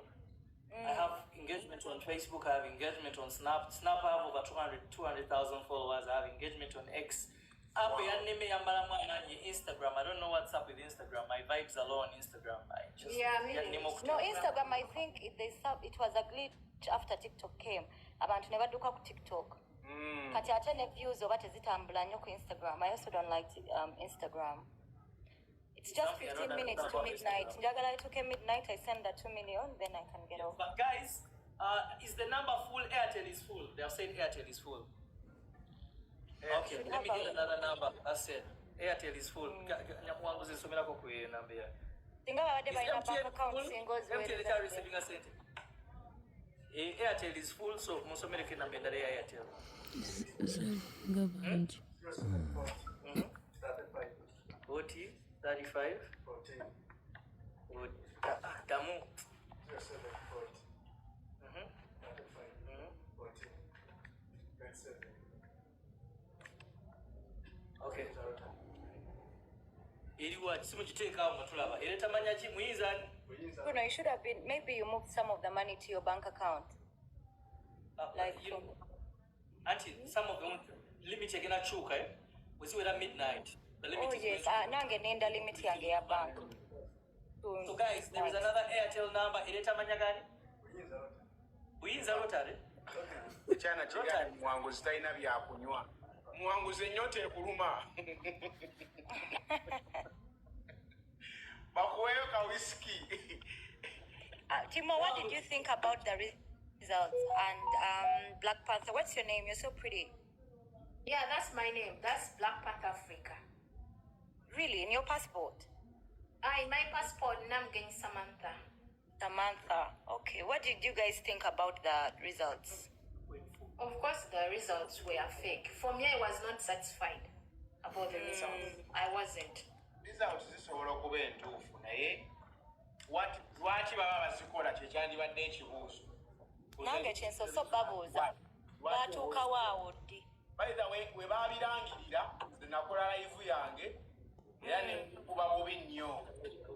I have engagement on Facebook, I have engagement on Snap. Snap, I have over 200,000 followers. I have engagement on X. App ya neme yambala mwana nye Instagram. I don't know what's up with Instagram. My vibes are low on Instagram. I just Yeah, me ya nemo No, kutu- Instagram, I think it was a glitch after TikTok came. Abantu ne badduka ku TikTok. Kati ate ne views oba tezitambula nnyo ku Instagram. I also don't like Instagram. It's just Something I don't 15 minutes understand to about midnight. Instagram. Njagala ituuke midnight, I send the 2 million, then I can get off. But guys, is the number full? Airtel is full. They have said Airtel is full. Okay, Should let me have get a- another number. That's it. Airtel is full. Nyamuwanguzi nsomerako ku eyo namba ya. Singa babadde Is balina bank MTN account full? singa MTN oziweereza ekyali receiving a sente. Airtel is full, so musomereko enamba endala ya Airtel. Zari nga bangi. 40, 35, 40. Ah, damu. Okay. Eriwa simugiteekaawo nga tulaba era tamanya ki muyinza ani? Bruno, you should have been, maybe you moved some of the money to your bank account. Like You know, anti some of them limit egenda kyuka, eh? Weziwera midnight the limit Oh is yes, going to nange nenda limit yange ya bank. So guys, there is another Airtel number ereeta amanya gani? Buyinza Rotary. Ekyana kigambye Muwanguzi talina byakunywa. Muwanguzi ennyota ekuluma. Bakuweeyo ka whisky. Timo, what did you think about the results and Black Panther? What's your name? You're so pretty. Yeah, that's my name. That's Black Panther Africa. Really, in your passport? In my passport, Namgen Samantha. Samantha. Okay. What did you guys think about the results? Of course, the results were fake. For me, I was not satisfied about the results. I wasn't. Results zisobola okuba entuufu naye lwaki baba bazikola kyekyandibadde ekibuuzo. Nange kyensoose babuuza. Baatuukawo awo ddi? By the way, we baabirangirira nze nakola live yange era nekuba bubi nnyo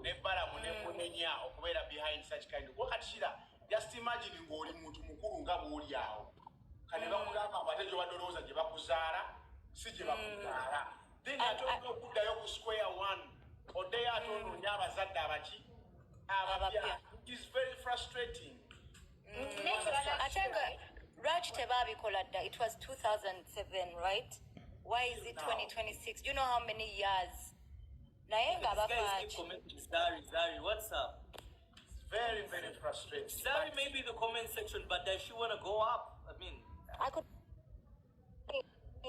ne Balamu nekunenya okubeera behind such kind of wakati. Sheila, just imagine ng'oli muntu mukulu nga bw'oli awo kane bakugamba mbu ate gy'obadde olowooza gye bakuzaala si gye bakuzaala, then ate olina okuddayo ku square one oddeyo ate onoonye abazadde abaki abapya. Abapya. It is very frustrating. Ate nga lwaki tebaabikola dda? It was 2007, right? Why is it 2026? Do you know how many years? Naye nga These guys keep bafaaki? commenting, Zari, Zari, what's up? It's very, very frustrating. Zari may be in the comment section, but does she want to go up? I mean, I could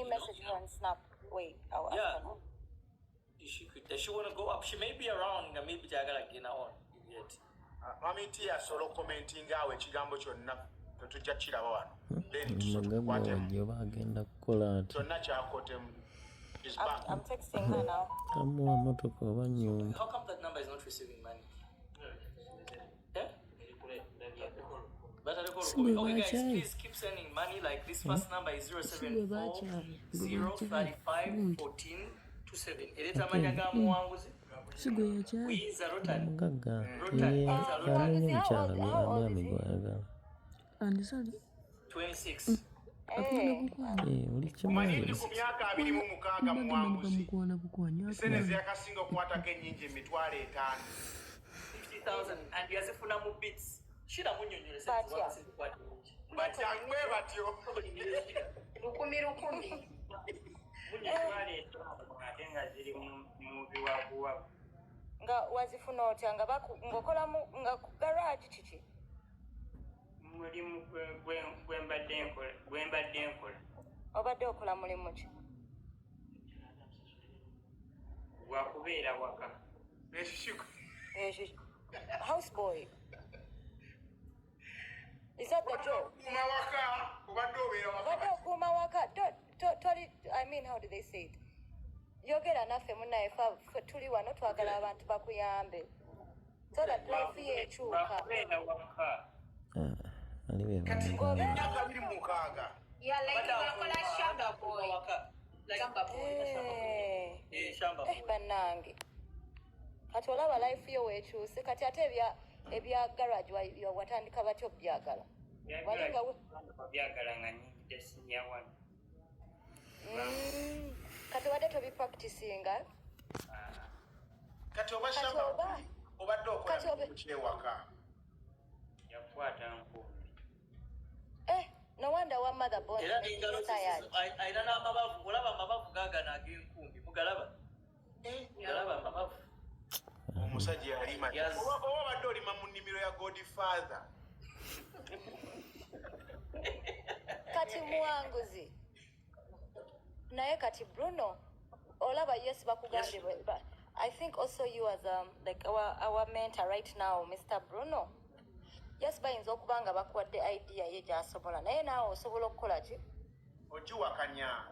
message her on Snap. Wait, I'll ask Yeah. her now. She could, does she want to go up? She may be around, and maybe tayagala kugenda on yet. Mami T asobola okukomentinga awo ekigambo kyonna tetujja kiraba wano then Omugagga tukwatemu wajja oba agenda kukola atya? Kyonna kyakotemu is back. I'm texting her now. Tamuwa motoka oba nnyumba. How come that number is not receiving money? Eh? Si gwe Okay, guys, bakyaye. please keep sending money. Like this first number is Si gwe 074 bakyaye. Gwe bakyaye. 035 Gundi. 14 27. Ereeta amanya ga muwanguzi. Si gwe yakyaye. Buyinza Rotary. Omugagga Rotary. ye Buyinza Rotary. anoonya omukyala omwami gw'ayagala. Andisali. 26. Akwana bukwanyi. Eh, oli Omanyi kimanyi nti ku myaka 26 Mbadde manyi muwanguzi, bamukwana bukwanyi sente atwala. zeyakasinga okukwatako ennyingi 50,000. 50,000 and yazifuna mu bits. Shira munyonyole sente Batya. zikwata nyingi. Batyangwe batyo. Lukumi lukumi. Mitwalo 5 ate nga ziri mu biwaguwagu. Nga wazifuna otya? Nga ng'okola nga ku garage kiki? Mulimu gwe mbadde nkola. Obadde okola mulimu ki? Gwakubeera waka. Ekisiko. Ekyo houseboy, is that the job? Okuuma waka, obadde obeera Obadde waka. okuuma waka. Toli, I mean, how do they say it? Yogera naffe munnaye, ffe tuli wano twagala abantu bakuyambe so that life ye ekyuka. Gwakubeera waka. Ah, ali be Kati bamugamba. emyaka 26. Yeah, like bakola shamba boy. Shamba boy. Eh. Eh, shamba Eh, boy. bannange, kati olaba life yo weekyuse. Kati ate ebya garage watandika batya obyagala? Wali nga Byagala nga nyingidde senior one. Kati obadde tobipracticinga? Kati oba Kati shamba obadde okola kati mirimu ki ewaka? Yakwata nkumbi. Eh, no wonder wa mother born Era n'engalo ze tired. Alina n'amabavu, olaba amabavu gaagano ag'enkumbi, mugalaba? Mugalaba amabavu? Omusajja yalima. Yes. Oba obadde olima mu nnimiro ya Godfather. Kati muwanguzi, naye kati Bruno, olaba, yes, bakugambye I think also you as like our mentor right now, Mr Bruno, yes, bayinza okuba nga bakuwadde idea ye gyasobola, naye naawe osobola okukola ki? Ogiwakanya.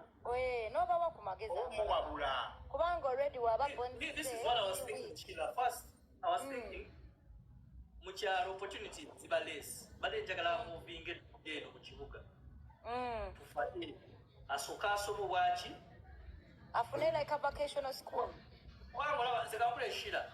N'obawa ku magezi amalala. Omuwabula. Kubanga already waba This is what I was thinking, Sheila. First, I was thinking, mu kyalo opportunities ziba less. Badde njagala moving eno mu kibuga. Tufate asooke asome obwaki. Afune like a vocational school. Kubanga olaba nze kankula Sheila.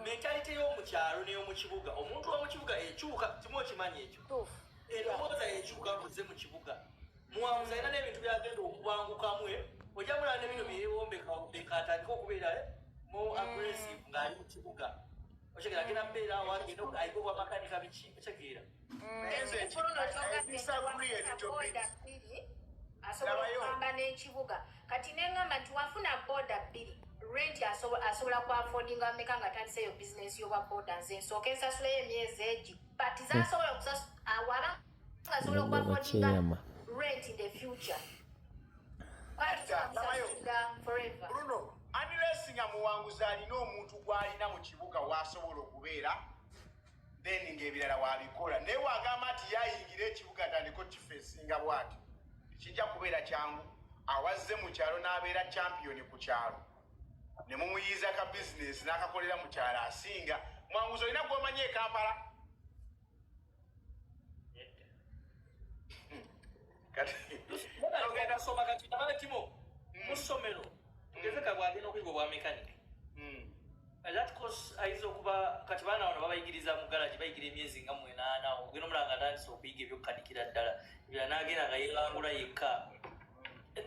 Mentality y'omu kyalo n'ey'omu kibuga, omuntu w'omu kibuga ekyuka, kimu okimanyi ekyo. Tuufu. Endowooza ekyuka muze mu kibuga. Muwanguzi alina n'ebintu byagenda okubangukamu, eh. Ojja mulaba ne bino byewombeka atandike okubeera more aggressive ng'ali mu kibuga. Otegeera, agenda mbeera awo, agenda ayige obwamakanika biki, otegeera. Naye nze Bruno, I disagree a little bit. Boda bbiri asobola Labayo. okugamba n'ekibuga. Kati neŋŋamba nti wafuna boda bbiri, rent asobola kuaffordinga meka nga atandiseyo bizinesi y'obwa boda? Nze nsooke nsasuleyo emyezi egi, but zasobola waba nga asobola Nabwo okuaffordinga bakyeyama. rent in the future. Labayo. Kwatusasulira forever. Bruno, unless nga muwanguzi alina omuntu gw'alina mu kibuga w'asobola okubeera, then ng'ebirala wabikola, naye wagamba nti yayingira ekibuga atandika okifeesinga bw'atyo, tekijja kubeera kyangu. Awazze mu kyalo n'abeera champion ku kyalo ne mumuyiiza ka bizinesi n'akakolera mu kyalo asinga. Mwanguzi, olina gw'omanyi e Kampala? Nedda. Kati Ogenda kusoma kati nabale timo mu ssomero, tugeze ka bwagenda okuyiga obwa mechanic. That course ayinza okuba kati baana bano babayigiriza mu garage, bayigira emyezi nga 8. Ogenda omulaba nga atandise okuyiga ebyokukanikira ddala, ebirala n'agenda nga yeebangula yekka.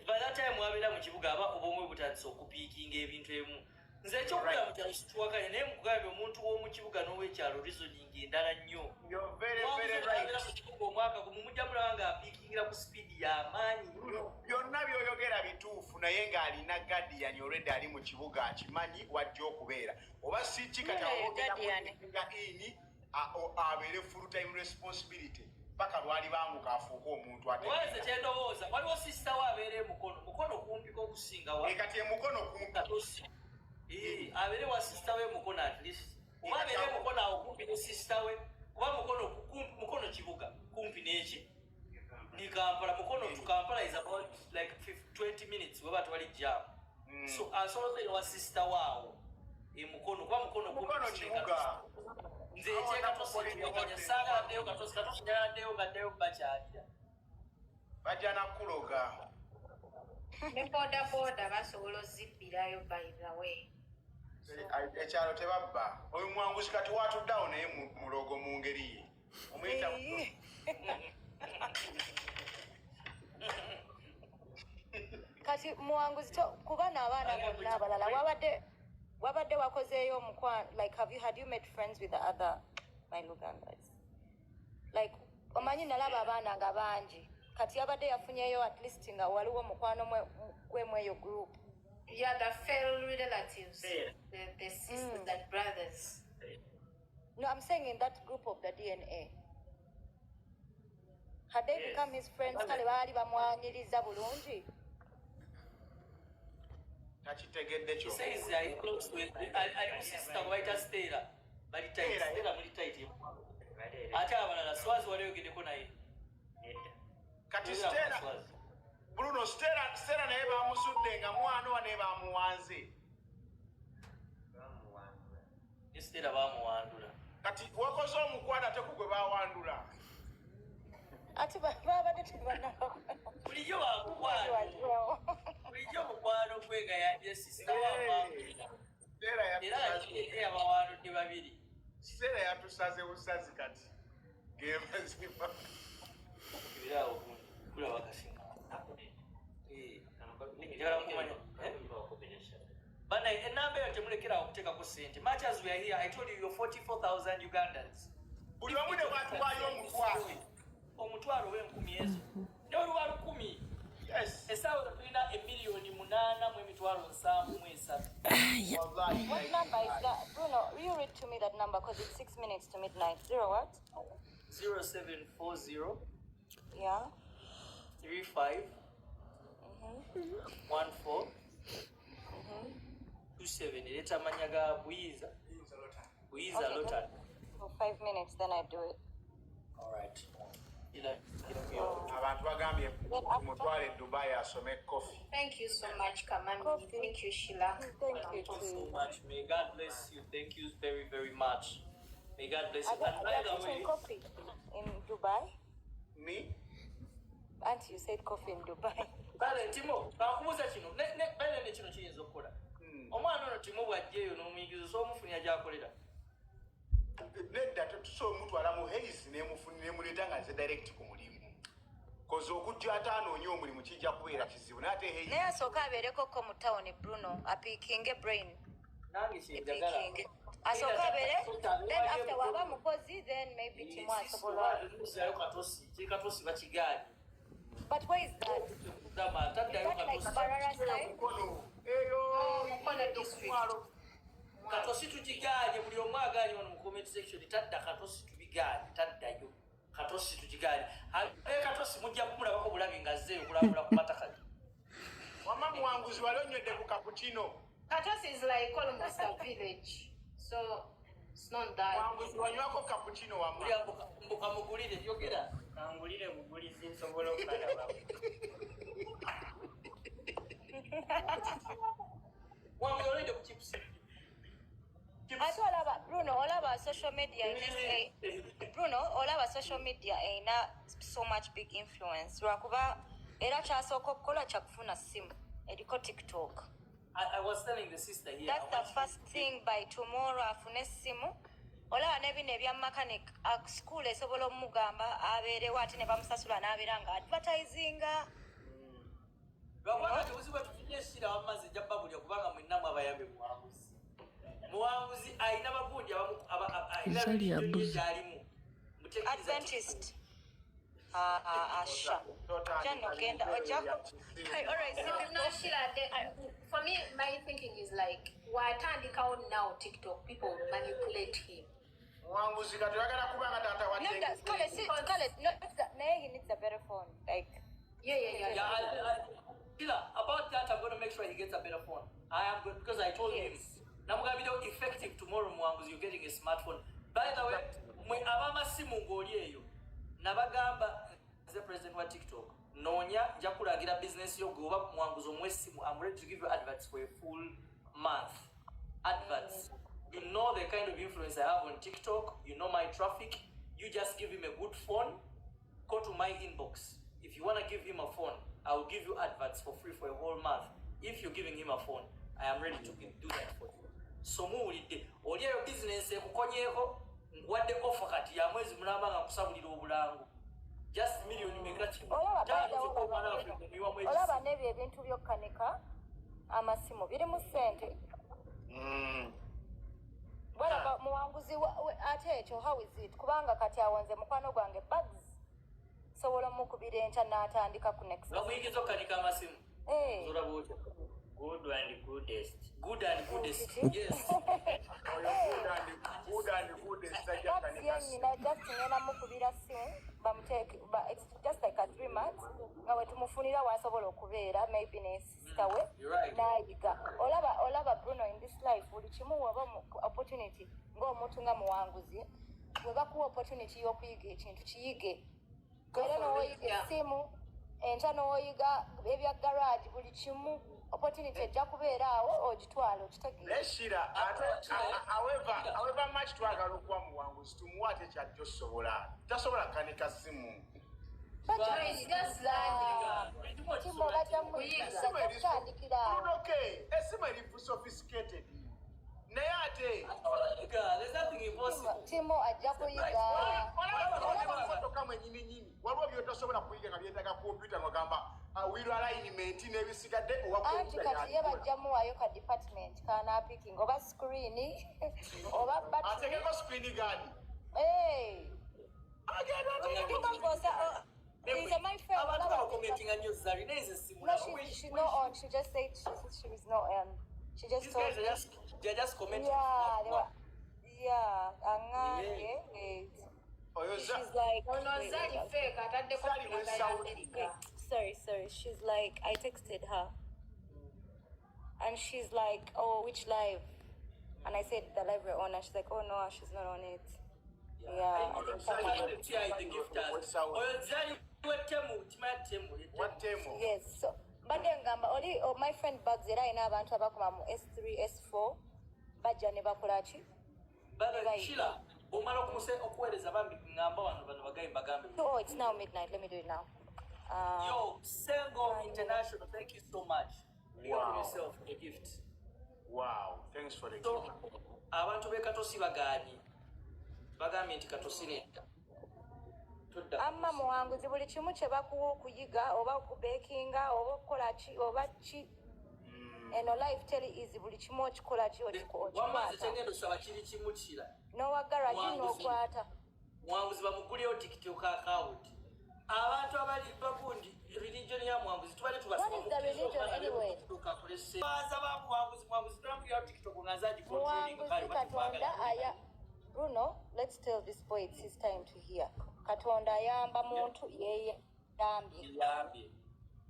By that time wabeera mu kibuga, aba obwomwe butandise okupickinga ebintu ebimu. Nze ekyokubeera mu kyalo situwakanye, naye mukugambye omuntu w'omu kibuga n'ow'ekyalo reasoning endala nnyo. You're very, very right. Abeera mu kibuga omwaka gumu, mujja mulaba nga apickingira ku speed y'amaanyi. Byonna by'oyogera bituufu, naye ng'alina guardian already ali mu kibuga, akimanyi wajja okubeera oba si ki. Kati Mm, awo ogenda guardian. kutekinga in abeere full time responsibility paka lwalibanguka afuuke omuntu ate. Wanze kyendowooza, waliwo sister we abeera emukono, mukono kumpiko okusinga wa Eh, kati emukono kumpi. Katosi. Eh, abeere wa sister we mukono at least, oba abeere mukono awo kumpi ne sister we, kuba mukono mukono kibuga kumpi n'eki ni Kampala. Mukono to Kampala is about like 20 minutes weba tewali jam. So asobola okubeera wa sister waawo emukono, kuba mukono kumpi Mukono kusinga kibuga. Katosi. Nze ekyekatosi kiwakanya, saagala ddeyo Katosi. Katosi njagala ddeyo nga ddeyo bakyalira. Bajja nakuloga. Ne boda boda basobola ozibbirayo, by the way. Ekyalo tebabba. Oyo mwanguzi kati watuddeawo, naye mulogo mu ngeri ye omuyita. Kati Muwanguzi, kuba n'abaana bonna abalala wabadde wakozeeyo omukwano, like have you had you made friends with the other my Lugandas? Like omanyi nalaba abaana nga bangi, kati yabadde yafunyeyo at least nga waliwo omukwano gwe mweyo group. Yeah, the fellow relatives, Fair. the sisters and brothers. No, I'm saying in that group of the DNA. Had they Yes. become his friends, kale baali bamwaniriza bulungi? Takitegedde. He says ali close to ali mu sister gwe bayita Stella. Bali tight. Stella, Stella muli tight. Baleera. Ate abalala, Swazi wali oyogeddeko naye? Nedda. Kati Oyogera ku Stella, Swazi. Bruno, Stella naye bamusudde nga mwana wa naye bamuwanze. Bamuwandula. Ne Stella bamuwandula. Kati wakoze omukwano ate ku gwe bawandula. Ate babadde tebanaba. Bulijjo bamukwano, bulijjo mukwano gwe nga ye sister wa. Stella Era yatusaze. era yabawandudde babiri. Stella yatusaze busazi, kati gemazima. Ebiraawo gundi kulaba kasinga. Eh, njagala kumanya, eh? Bana, enamba eyo temulekerawo okuteekako ssente. Much as we are here, I told you, you're 44,000 Ugandans. Buli omu ne bwatuwaayo omutwalo. Omutwalo w'enkumi ezo ne oluba 1,000. Yes. Essaawa eno tulina 8,773,000. Wallahi. What number is that? Bruno, you read to me that number because it's 6 minutes to midnight. Zero what? 0740 35 14 27. Ereeta amanya ga Buyiza, Buyiza. Okay, Lotan. For 5 minutes, then I do it. Alright. Abantu bagambye mutwale e Dubai asome coffee. Thank you so much, Kamami. Coffee. Thank you, Sheila. Thank you Thank you so too. much. May God bless you. Thank you very, very much. May God bless Are you. And they, by they are the teaching way, coffee in Dubai? Me. Auntie, you said coffee in Dubai. Kale Timo, kankubuuza kino. Bale ne kino kiyinza okukola. Omwana ono Timo bw'ajja eyo n'omuyigiriza, osobola omufunira gy'akolera? Nedda, tetusobola omutwala mu Hayes nemuleeta nga nze direct ku mulimu, koze okujja ate anoonya omulimu kijja kubeera kizibu, naye ate Hayes Naye asooke abeereko ko mu tawuni, Bruno, apiikinge brain. Nange kyenjagala. Epiikinge. Asooke abeere, then after waba mukozi, then maybe Timo asobola. Taddayo Katosi, kye Katosi bakigaanye. But where is that? Gamba taddayo Is that like Katosi. Mbarara side? Mukono eyo. Mukono district. Katosi tukigaanye, buli omu agaanye wano mu comment section. Tadda Katosi, tubigaanye, taddayo Katosi, tukigaanye. Abe Katosi mujja kumulabako bulabi nga azzeeyo okulambula ku mataka. Wama Muwanguzi, wali onywedde ku cappuccino? Katosi is like almost a village. So it's not that. Muwanguzi, wanywako cappuccino wama? Buli mbuka mugulire, yogera. Kangulire bugulizi nsobola okukalaba. Wange olwedde ku chips. Ate olaba Bruno, olaba social media in this Bruno, olaba social media erina so much big influence, lwakuba era kyasooka okukola kyakufuna simu eriko TikTok. I was telling the sister here. That's I the want you first thing. By tomorrow afune essimu, olaba nebino ebya mechanic school esobola omugamba abeerewo ate ne bamusasula n'abeera nga advertisinga. Lwakubanga tebuzibu bwetufunye esira wamazzi ejja babulya, kubanga mwenna mwabayambe. Muwanguzi, Muwanguzi alina bagundi alina Zali religion ye abuzi. gy'alimu. Mutekkiriza. Adventist. Ah, ah, asha ojja nogenda ojjako. I always see No, people. no, Sheila, for me, my thinking is like, watandikawo now TikTok, people will manipulate him. Muwanguzi kati oyagala kubanga taata wa Not that, kale, si, kale, not that, naye he needs a better phone. Like, Yeah. Yeah, Sheila, about that, I'm going to make sure he gets a better phone. I am good because I told him. Namugambiddewo effective tomorrow, Muwanguzi, you're getting a smartphone. By the way, mwe ab'amasimu ng'oli eyo, nabagamba nze president wa TikTok. Noonya nja kulagira business yo gwe oba Muwanguzi omuwa essimu. I'm ready to give you adverts for a full month. Adverts. You know the kind of influence I have on TikTok. You know my traffic. You just give him a good phone. Go to my inbox. If you want to give him a phone, I will give you adverts for free for a whole month. If you're giving him a phone, I am ready to do that for you. So muwulidde, oli eyo business ekukonyeeko, nkuwadde offer kati ya mwezi mulamba nga nkusabulira obulango. Just million meka kimu. Olaba, by Taano the way, zokka omwana waffe muyiwamu olaba ekisimu. n'ebyo ebintu byokkanika amasimu birimu ssente. Walaba muwanguzi ate ekyo, how is it? Kubanga kati awo nze mukwano gwange Bugs sobola omukubira enkya n'atandika ku next. Bakuyigiza okukanika amasimu. Eh. Olaba otya? Good and goodest. Good and goodest. Yes. Oyo good and goodest tajja Bugs kanika. Yennyina just ngenda mukubira simu bamuteeke it's just like a 3 months nga we tumufunira wasobola okubeera, maybe ne sister we. You're right. N'ayiga. Olaba Bruno, in this life buli kimu waba opportunity, ng'omuntu nga muwanguzi, bwe bakuwa opportunity y'okuyiga ekintu, kiyige. Era n'oyiga essimu enkya, n'oyiga ebya garage, buli kimu opportunity ejja kubeera awo ogitwala, okitegeera? Neshira ate however much twagala okuwa muwanguzi, tumuwa ate kyajja osobola tasobola kukanika simu. Timo bajja muyigiriza, ajja kutandikira awo. Okay, esimu eri sophisticated, naye ate There's nothing impossible. Timo ajja kuyiga. Olaba mwenyini nyini waliwo byotasobola kuyiga nga byetaaga kompyuta, ngagamba wheel alignment n'ebisigadde owa Anti kompyuta. Kati ye bajja muwaayo ka department kanaapiking oba screen oba battery. Atekeko screen guard. Hey. Agenda. Timo gosa, oh, he's a my friend. Abantu Olaba- bakomentinga nnyo Zari, naye nze simu. No, she's not on. She just said she was not on. She just These told guys are me. just, they're just commenting. Yeah, they were, yeah, angambye, wait. Oyo She's like, Ono wait, Zali wait, fake ataddeko Zali flag ya we America. wait, sorry, sorry. She's like, I texted her. And she's like, "Oh, which live?" And I said, "The live we're on." And she's like, "Oh, no, she's not on it." Yeah, I think someone. TI the gifters. Oyo Zari wetemu, kimaya temu. Watemo. Yes, so mbadde ngamba oli, oh, my friend Bugs era alina abantu abakoma mu S3, S4 bajja ne bakola ki? By the way, Right. Sheila, omala okuweereza bambi ngamba wano bano bagayi bagambe. Oh, it's now midnight. Let me do it now. Yo, Sengo International, thank you so much. Big up Wow. yourself for the gift. Wow, thanks for the So, gift. abantu b'e Katosi bagaanyi. Bagambye nti Katosi nedda. Tudda. Amma muwanguzi, buli kimu kye bakuwa okuyiga oba okubekinga oba okukola ki oba ki, eno life teri easy. Buli kimu okikola ki, Wamma nze okikwata. kyengenda osaba kiri kimu kira. N'owa garagi Muwanguzi. n'okwata. Muwanguzi bamuguleyo TikTok account. Abantu abali bagundi religion ya Muwanguzi tubale. What is the religion anyway? Tubasaba ba Muwanguzi, Muwanguzi tulamugirayo TikTok nga nze agicontrolling. Muwanguzi, Katonda aya, Bruno, let's tell this boy it's his time to hear. Katonda ayamba muntu yeyambye. Yambye.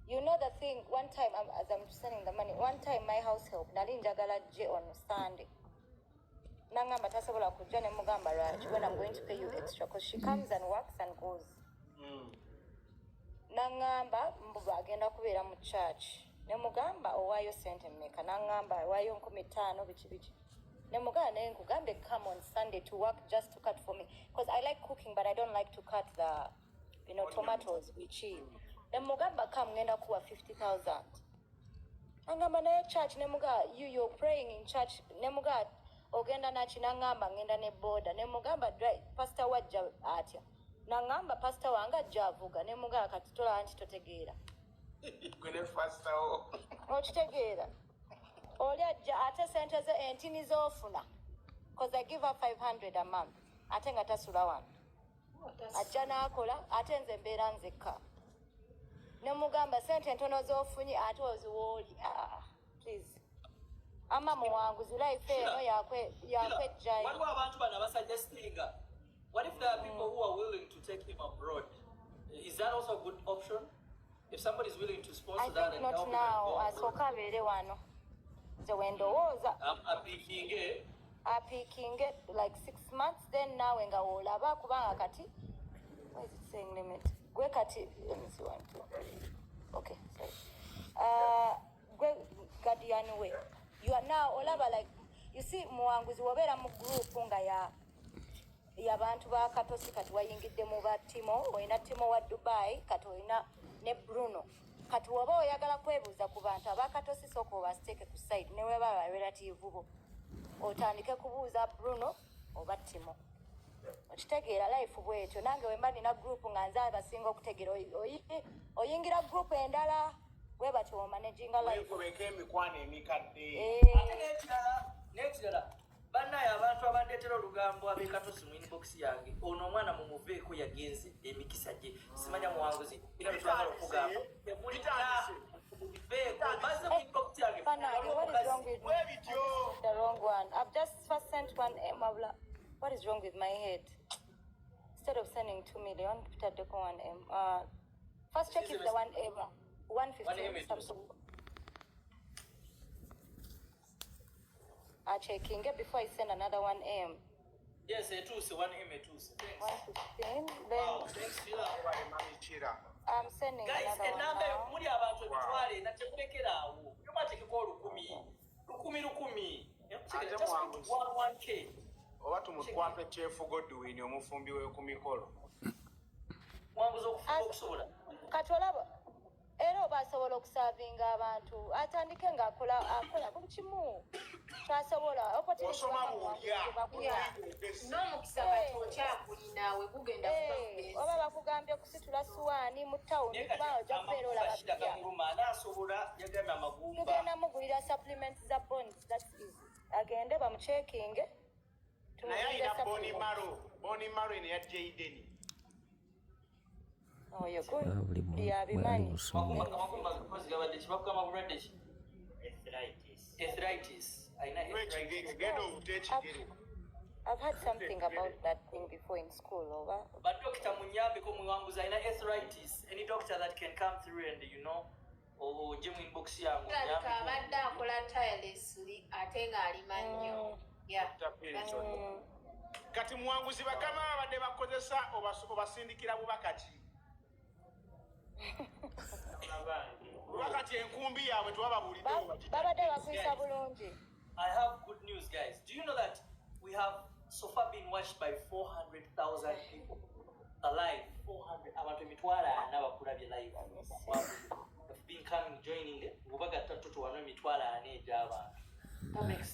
You know the thing, one time, as I'm sending the money, one time my house help nali njagala ajje on Sunday, nangamba tasobola kujja. Ne mugamba lwaki, when I'm going to pay you extra, because she comes and works and goes. Nangamba mbu agenda kubeera mu church. Ne mugamba owaayo sente mmeka? Nangamba owaayo 5,000, biki biki. Ne mugamba naye nkugambe come on Sunday to work, just to cut for me, because I like cooking but I don't like to cut the tomatoes, biki. Ne mugamba come, ngenda kuwa 50,000. Nangamba naye church. Ne mugamba you're praying in church. Ne mugamba ogenda naki? Nangamba ngenda ne boda. Ne mugamba pastor wajja atya? Nangamba pastor wange ajja avuga. Ne mugamba kati tolaba nti totegeera. Gwe ne fastawo. Okitegeera, oli ajja ate sente ze entini z'ofuna, 'cause I give her 500 a month, ate nga tasula wano, ajja n'akola, ate nze mbeera nzekka. Ne mugamba sente entono z'ofunye ate oziwa oli. Ah, please, ama muwanguzi, life eno yakwejjayo. Waliwo abantu bano abasuggestinga, what if there are people who are willing to take him abroad? Is that also a good option, if somebody is willing to sponsor I that think and not help him now. and go abroad? Asooka abeere wano, nze wendowooza. Apikinge. Apikinge like 6 months, then naawe nga woolaba, kubanga kati, why is it saying limit? Gwe kati, let me see, one, two, three. Okay, sorry. Gwe guardian we, you are now, olaba, like you see, muwanguzi, wobeera mu group nga ya yabantu ba Katosi, kati wayingidde mu ba Timo, olina Timo wa Dubai, kati olina ne Bruno. Kati woba oyagala kwebuuza ku bantu abakatosi, sooka obasiteeke ku side, ne weba ba relative bo, otandike kubuuza Bruno oba Timo. Okitegeera, life bwetyo. Nange wemba nina group nga nze abasinga okutegeera, oyingira group endala, bwe batyo omanaginga life. Weekobeko emikwano emikadde. Eh. Ate n'ekirala, bannaye, abantu abandeetera olugambo ab'ekatosi mu inbox yange, ono omwana mumuveeko, yagenze emikisa gye, simanya muwanguzi, era betwagala okugamba temulina, mubiveeko, bazze mu inbox yange. Banange, what is wrong with me? Bwebityo. The wrong one. I've just first sent 1M. Wabula. What is wrong with my head? Instead of sending 2 million, tutaddeko 1M. First check if the 1M, 115 1M is something. Checking it before I send another 1M. Yes, etuuse, 1M etuuse. Thanks. 115. Then Wow, thanks, Sheila. Webale, Mami Kira. I'm sending Guys, another one enamba eyo now. muli abantu emitwalo ena, temulekera awo, nyuma atekeko olukumi lukumi lukumi. Ate Just put muwanguzi. one one K. Oba tumukwate Chef Godwin, omufumbi we ku mikolo. Muwanguzi okufumba okusobola. Kati olaba era oba asobola okuservinga abantu, atandike ng'akola, akola buli kimu kyasobola. Opportunity Osoma baba bw'olya. bakuwa. N'omukisa kati okyakulina we gugenda kuba Eh, oba bakugambye okusitula suwaani mu tawuni, Naye kati kubanga ojja kubeera olaba amagumba bitya. gakuluma, anaasobola? Yagambye amagumba. Tugenda mugulira supplements za bones, that's easy. Agende bamucheckinge, Naye tumugulire alina bone supplements. marrow, bone marrow eno ya Jaden. Oyo good. Buli muntu bwali Yabimanyi. busungu. Amagumba kozi gabadde ki? Bakugamba bulwadde ki? Arthritis. Arthritis, alina Ekigere, arthritis. genda obute ekigere. I've had something about that thing before in school, oba Badokita, munyambeko, muwanguzi alina arthritis. Any doctor that can come through and ojje mu inbox yange Alabika onyambeko. abadde akola tirelessly ate ng'alima nnyo. Yeah. Kati muwanguzi, bakama babadde bakozesa obasindikira bubaka ki? Bubaka ki? Enkumbi yaabwe tewababuulidde. Babadde bakuyisa bulungi. I have good news, guys. Do you know that we have so far been watched by 400,000 people alive? 400, abantu 400,000 bakulabye live. Have been coming, joining. Bwebagatta toto wano 400,000 egy'abantu.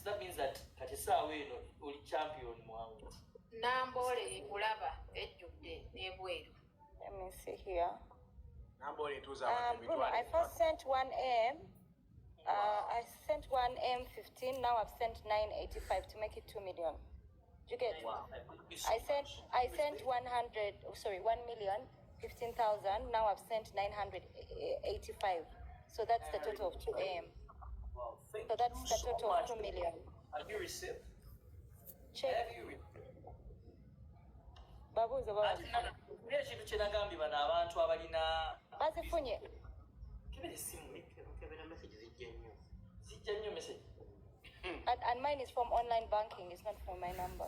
That means that kati essaawa eno oli champion, muwanguzi. Namboole ekulaba ejjudde n'ebweru. Let me see here. Namboole etuuza abantu Bruno, I 400,000. first sent 1M. I sent 1M 15. Now I've sent 985 to make it 2 million. Do you get? Wow. I sent 100, oh, sorry, 1 million 15,000. Now I've sent 985. So that's the total of 2M. Wow. Thank So that's you the so total of much. 2 million. Have you received? Check. Have you received? Babuuze baba. Ate nina ekintu kye nagambye bano abantu abalina Bazifunye. Kebera essimu. Kebera message, zijja nnyo. Zijja nnyo message. And mine is from online banking. It's not from my number.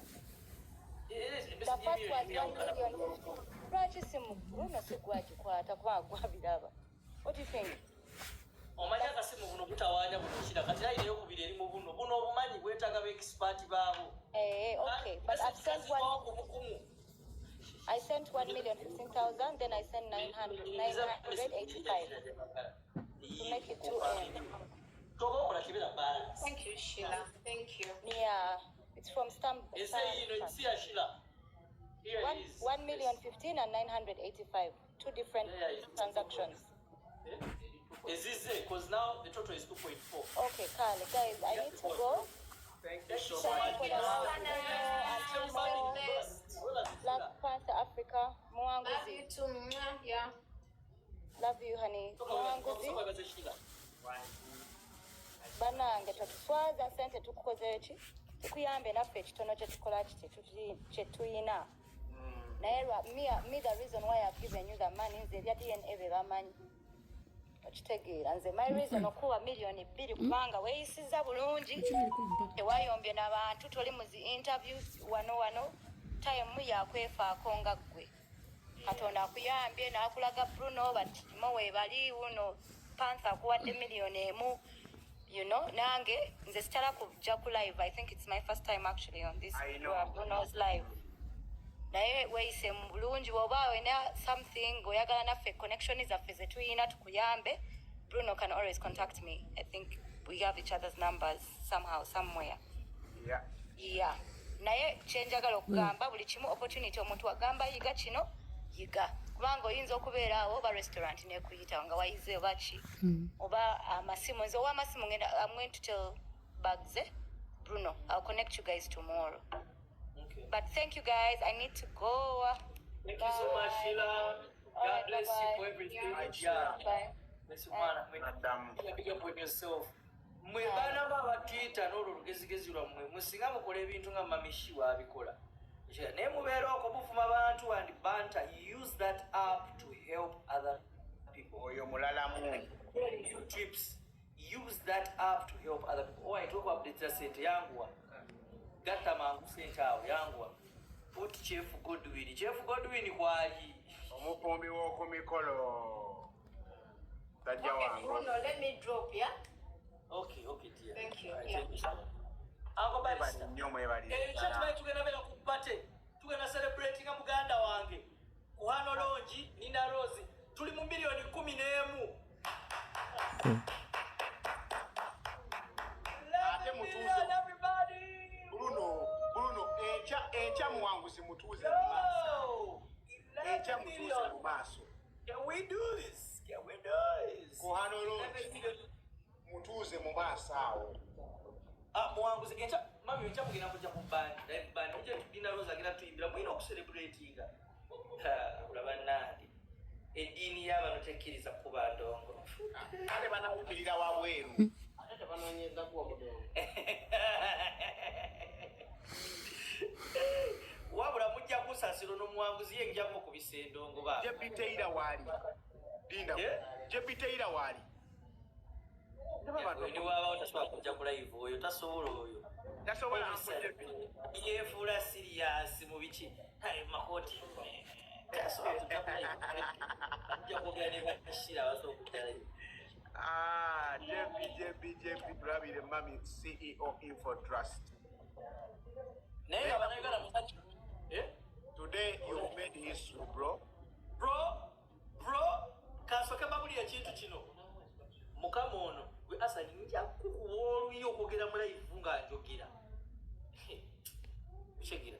The first was 1 million 50. Lwaki simu Bruno si gwagikwata, kubanga gwabiraba? What do you think? Omanyi akasimu buno butawaanya buno kira, kati layini eyokubiri eri mu buno, buno obumanyi bwetaaga ba expert baabo. Eh, okay, but I've sent one. Kumukumu. I sent 1,015,000, then I sent 985 to make it 2M. Toba okola, kebera balance. Thank you, Sheila. Thank you. Yeah, it's from Stamp. Ese yino si ya Sheila. Here One, it is. 1 million 15 and 985. Two different Yeah. transactions. Ezize, because now the total is 2.4. Okay, Carly, guys, I need to go. Thank you so Thank you much. for the love. And Black Panther Africa, Love Mwanguzi. you too. Mwah. Yeah. Love you, honey. Mwanguzi. Bannange, totuswaza, sente tukukoze ki? Tukuyambe naffe ekitono kye tukola kiti kye tuyina. Naye me, the reason why I've given you the money, nze ebya DNA be bamanyi. Okitegeera, nze my reason okuwa 2 million kubanga weeyisizza bulungi, tewayombye n'abantu, toli mu zi interviews wano wano, time yakwefaako nga ggwe. Katonda akuyambye n'akulaga Bruno, batimo weebali wuno, Panther akuwadde 1 million. Nange nze sitala kujja ku live. I think it's my first time actually on this I know. Bruno's live. Naye weeyise mu bulungi. Bw'oba olina something oyagala naffe connection zaffe ze tuyina tukuyambe, Bruno can always contact me. I think we have each other's numbers somehow, somewhere. Yeah. Yeah. Naye kyenjagala okugamba, buli kimu opportunity. Omuntu agamba yiga kino, yiga, kubanga oyinza okubeera awo oba restaurant nekuyita nga wayize oba ki oba amasimu. Nze ow'amasimu ngenda, I'm going to tell Bags, eh? Bruno, I'll connect you guys tomorrow. Okay. But thank you guys, I need to go. Thank you so much, Sheila. All God right, bless you bye-bye. for everything. Bye. Yeah. Bye. Bless you, mwana. Madam. Big up on yourself. Mwe baana ba batwita n'olwo olugezigezi lwammwe, musinga mukola ebintu nga mamishi waabikola, naye mubeera okwo muvuma bantu and banter. Use that app to help other people. Oyo mulalamu. You trips, use that app to help other people. Owaye tokuupdatira sente, yanguwa, gatta mangu sente awo, yanguwa. Put Chef Godwin, Chef Godwin kwali. Omufumbi w'oku mikolo, sajja Okay, wange. Bruno, let me drop, yeah? Okay, dear. Thank you. Alright, Yeah. thank you so much. Uncle Mwebale Barista. nnyo, mwebale Ekyo ddala. tumanyi tugenda beera ku party, tugenda celebratinga muganda wange kuhano longi Nina Rose. Tuli mu miliyoni 11. Ate mutuuze. Bruno, Bruno, enkya, enkya muwanguzi mutuuze mu maaso. Enkya mutuuze mu maaso. Can we do this? Can we do this? Kuhano longi mutuuze mu maaso awo. Ah, muwanguzi, enkya mami, enkya mugenda kujja ku band, live band. Mujja, Nina Rose agenda tuyimbira. Mulina okucelebratinga. Olaba nange eddiini y'abano tekkiriza kuba ndongo. Kale banawulirira wabweru. Ate tebanoonyeza kuwa budongo. Wabula mujja kusasira n'omuwanguzi ye njamu okubisa endongo ba. JP Taylor waali, linda. Eh? JP Taylor waali. Oyo niwaabawo tasobola kujja ku live, oyo tasobola oyo. Tasobola, Uncle JP. Yefuula serious mu biki. Aye, makooti tasobola kujja ku live. Ajja kwogera ne bashira abasobola okujja live. Ah, JP, JP, JP, tulabire mami CEO Info Trust. Naye nga bannayuganda musaki, eh? Today you made history, bro. Bro, bro, kansooke mbabulira ekintu kino. Mukama ono gwe Asani, nja kukuwa oluyi okwogera mu live nga njogera kyegira.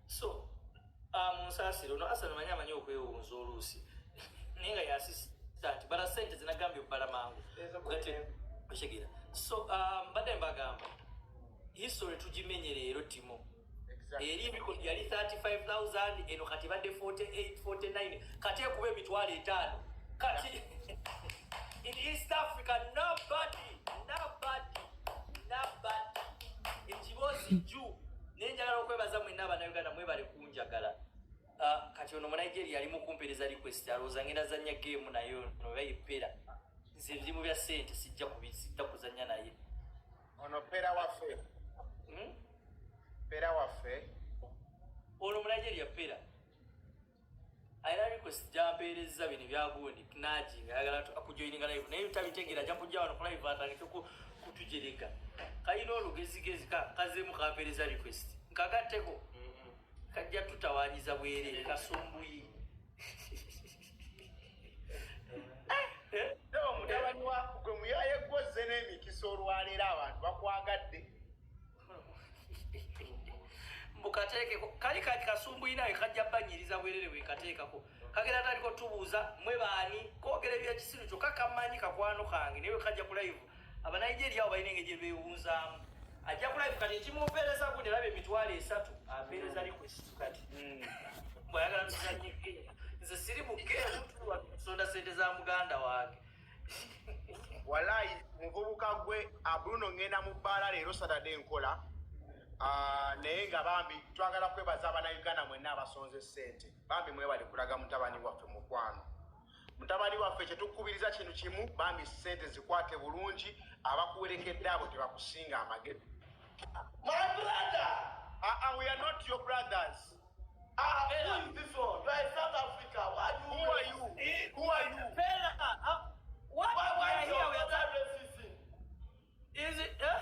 So munsaasire, ono Asani manyi amanyi okwewunza oluusi, naye nga yasistant bala sente zinagambye obbala mangu gate okyegira. So mbadde mbagamba history tugimenye leero timo. Eri yali 35,000, eno kati badde 48, 49, kati ekuba 500,000 kati in East Africa. Nobody, nobody, nobody. Ekiboozi jju. Nenjagala okwebaza mwenna abannayuganda, mwebale kunjagala. Ah, kati ono Munigeria ali mukumpereza request, alowooza ngenda zanya game naye ono bayipera. Nze ndi mu bya ssente, sijja sijja kuzanya naye. Ono pera waffe. Hmm? Pera waffe. Ono Munigeria pera alina request gyampeereza bino ebyagundi naji nga ayagala akujoininga live, naye tabitegeera. Ajja kujja wano ku live atandike kutujerega. Kalina olugezigezi, kazeemu kampeereza request nkagatteko, kajja tutawanyiza bwereere kasumbuyi. Eh? Sebo mutabani wa gwe muyaye gwozze n'emikisa olwaleero, abantu bakwagadde. Mbukateekeko kali kati kasumbuyi nawe kajja banyiriza bwerere. Bwekateekako kagenda tandika otubuuza mwe baani, kwogera ebyekisiru kyokka kamanyi kakwano kange. Naye kajja ku live, Abanigeria abo balina engeri gye beewunzaamu. Ajja ku live kati ekimumpeereza gundi alaba 30,000, ampeereza request kati bwayagala tuzanye game. Nze siri mu game, tusonda sente za muganda wange. Walayi muvubuka gwe Bruno, ngenda mu bbaala leero Saturday nkola. Ah, naye nga bambi twagala kwebaza abannayuganda mwenna abasonze ssente. Bambi mwebale kulaga mutabani waffe mukwano. Mutabani waffe, kyetukubiriza kintu kimu, bambi ssente zikwate bulungi, abakuwerekedde abo tebakusinga amagezi. My brother! Ah, ah, we are not your brothers. Ah, who is this one? You are in South Africa. Why you? Who are you? Who are you? Fela, what? Why We are is here, your we are brother racism? Is it, eh?